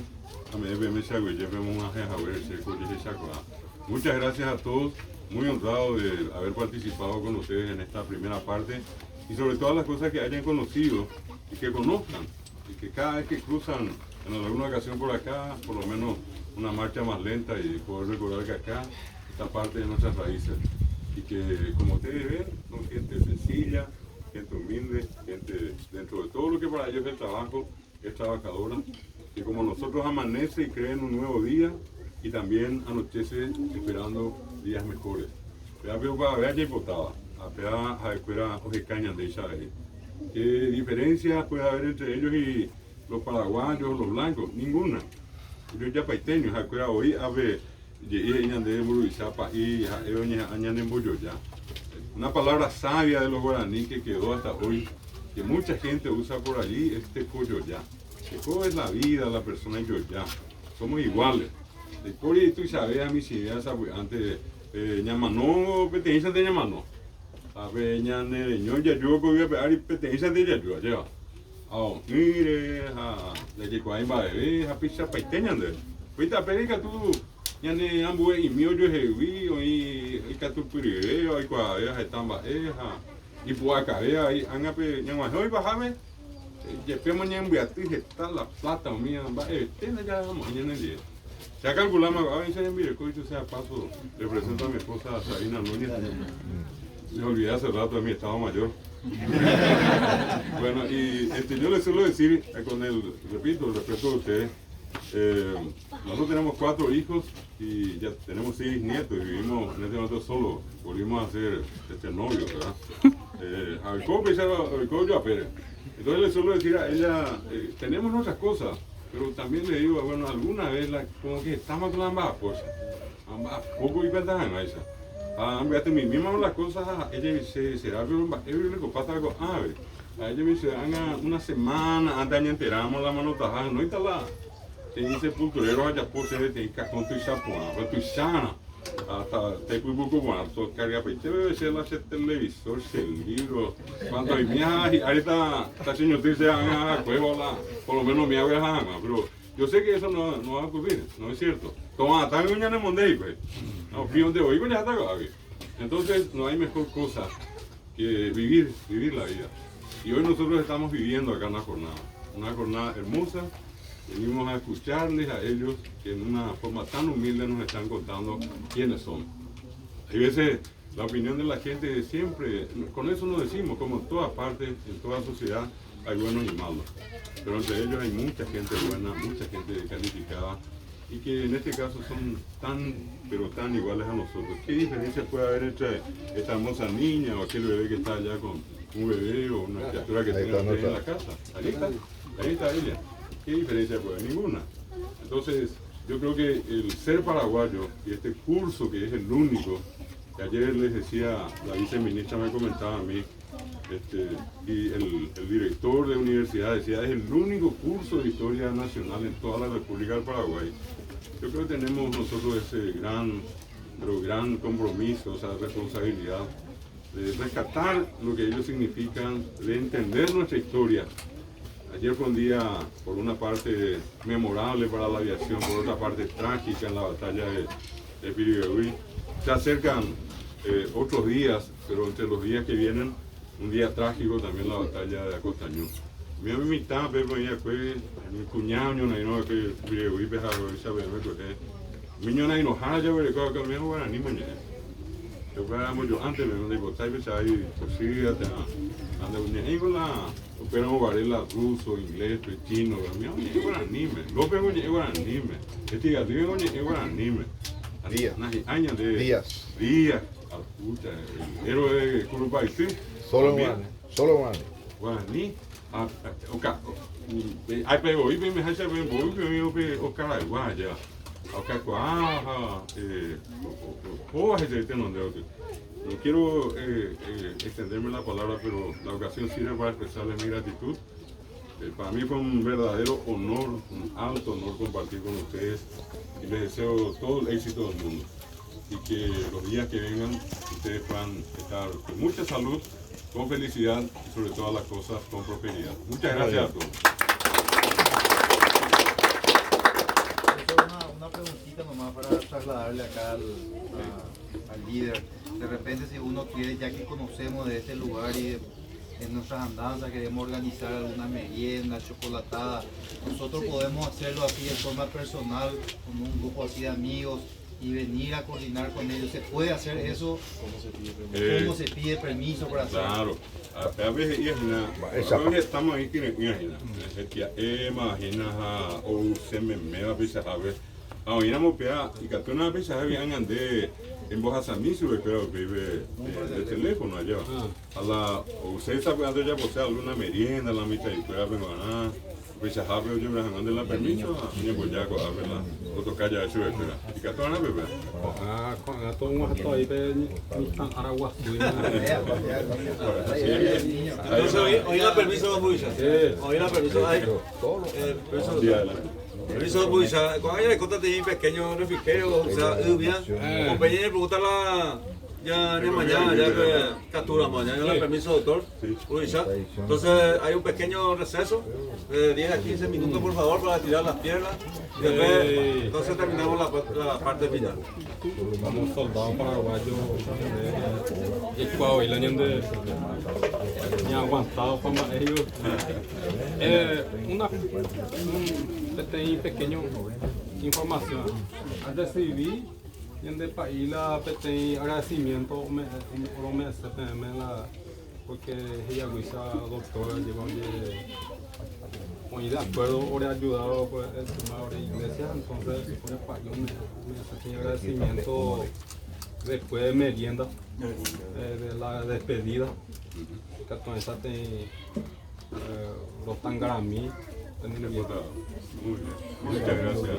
ame'ẽ peẽme che aguyje pemog̃uahẽ haguére che ko ojehechakuaa. Muchas gracias a todos, muy honrado de haber participado con ustedes en esta primera parte y sobre todas las cosas que hayan conocido y que conozcan y que cada vez que cruzan en alguna ocasión por acá, por lo menos una marcha más lenta y poder recordar que acá está parte de nuestras raíces y que como ustedes ven, son gente sencilla, gente humilde, gente dentro de todo lo que para ellos es el trabajo, es trabajadora, que como nosotros amanece y creen un nuevo día y también anochece esperando días mejores. ¿Qué diferencia puede haber entre ellos y los paraguayos o los blancos? Ninguna. Ellos ya paiteños, hoy Una palabra sabia de los guaraníes que quedó hasta hoy, que mucha gente usa por allí, es tecoyoyá. Teco es la vida, la persona y yoyá. Somos iguales. Por tú sabes a mis ideas antes ñamano peteĩchante ñamano. Ha pe ñane reñói jaju ko yvy ape ári peteĩchante jaju ajéva. Ao'ỹre ha ndajaikuaái mba'eve ha peichapaite ñande. Upéi tapére ikatu ñane ambue'imi ojuehegui oĩ ikatupyryvéva oikuaavéva heta mba'e ha ipu'akavéva avei ág̃a pe ñag̃uahẽ oipahápe jepémo ñembyaty heta la plata umíva mba'evete ndajahamo'ãi ñanendive. Che acalculáma ko'ág̃a che rembireko dicho sea paso le presento a mi esposa Sabina Núñez. Le olvidé hace rato de mi estado mayor. Bueno, y este, yo les suelo decir, eh, con el, repito, el respeto de ustedes, eh, nosotros tenemos cuatro hijos y ya tenemos seis nietos y vivimos en este momento solo, volvimos a ser este novio, ¿verdad? Eh, Entonces le suelo decir a ella, eh, tenemos nuestras cosas, pero también le digo, bueno, alguna vez la, como que estamos con ambas cosas, ambas poco y cuentas esa. Ah, mi misma las cosas, ella dice, será pero le pasa algo, a ver. A ella me dice, haga una semana antes de enteramos la mano tajada, no está la teĩ sepulturero ajapo chéve peteĩ cajón tuicha porã, pero tuicharã, hasta taipypuku porã, tocargapaite peve che la che televisor, che libro, cuanto oime ha hi'ári ta ta che ñotỹ che ág̃a akuévo la por lo menos umi agueraha hag̃ua, pero yo sé que eso no no va a ocurrir, no es cierto, to'ãtãgui ñanemonde hikuái, opi onde oíko jaháta ko'águi, entonces no hay mejor cosa que vivir, vivir la vida, y hoy nosotros estamos viviendo acá una jornada, una jornada hermosa, Venimos a escucharles a ellos que en una forma tan humilde nos están contando quiénes son. Hay veces la opinión de la gente siempre, con eso nos decimos, como en todas partes, en toda sociedad, hay buenos y malos. Pero entre ellos hay mucha gente buena, mucha gente calificada y que en este caso son tan, pero tan iguales a nosotros. ¿Qué diferencia puede haber entre esta hermosa niña o aquel bebé que está allá con un bebé o una criatura que tiene en la casa? Ahí está. Ahí está ella. ¿Qué diferencia puede haber? Ninguna. Entonces, yo creo que el ser paraguayo y este curso que es el único, que ayer les decía, la viceministra me comentaba a mí, y el director de universidad decía, es el único curso de historia nacional en toda la República del Paraguay. Yo creo que tenemos nosotros ese gran, pero gran compromiso, esa responsabilidad de rescatar lo que ellos significan, de entender nuestra historia. Ayer fue un día, por una parte, memorable para la aviación, por otra parte, trágica en la batalla de Piribebuy. Se acercan otros días, pero entre los días que vienen, un día trágico también la batalla de Acostañú. Mi mitad, pero ella fue mi cuñado, no no que Piribebuy, pero esa vez me coge. Mi ñona y no jala, ya veré que el mío guaraní mañana. Yo fuera yo antes, me digo, ¿sabes? Ahí, pues sí, anda un ñe, con la, pero varela ruso, inglés, chino, pero mi ñe guaraní, me. López ñe guaraní, me. Este gato ñe guaraní, me. Díaz. Años de Díaz. Díaz. Pucha, el héroe de Curupaytí. Solo guaraní. Solo guaraní. Guaraní. Ah, ok. Ay, pero hoy me hace bien, voy, pero yo, o Caraguaya. No quiero extenderme la palabra, pero la ocasión sirve para expresarles mi gratitud. Para mí fue un verdadero honor, un alto honor compartir con ustedes y les deseo todo el éxito del mundo. Y que los días que vengan ustedes puedan estar con mucha salud, con felicidad y sobre todas las cosas con prosperidad. Muchas gracias a todos. Una preguntita nomás para trasladarle acá al líder. De repente si uno quiere, ya que conocemos de este lugar y en nuestras andanzas queremos organizar alguna merienda, chocolatada, nosotros podemos hacerlo así de forma personal, con un grupo así de amigos y venir a coordinar con ellos. ¿Se puede hacer eso? ¿Cómo se pide permiso para hacerlo? Claro. A veces estamos ahí que en Bojasamí sube, creo que vive de teléfono allá. A la usted sabe cuando ya posee alguna merienda, la mitad y fuera pero nada. Pues ya sabe yo me de la permiso, ni voy ya a ver la otro calla eso espera. Y que toda la bebé. Ah, con todo un gato ahí pe ni tan araguas. Entonces hoy la permiso don Buisa. Hoy la permiso ahí. Permiso. Permiso, Buisa. Cuando ella le conta un pequeño refrigerio, o sea, lluvia, compañera le pregunta la ya mañana, ya que captura mañana, ya la permiso, doctor. Buisa. Entonces hay un pequeño receso de 10 a 15 minutos, por favor, para tirar las piernas. Y después, entonces terminamos la parte final. Vamos soldados paraguayos y coahuileños de ni aguantado para ellos. Una pequeña información. Recibí en el país la pequeña agradecimiento me la porque ella guisa doctora lleva muy de acuerdo o le ayudado por el tema de la iglesia, entonces por el país me agradecimiento después de merienda de la despedida que los tangaramí. Muy bien, muchas gracias.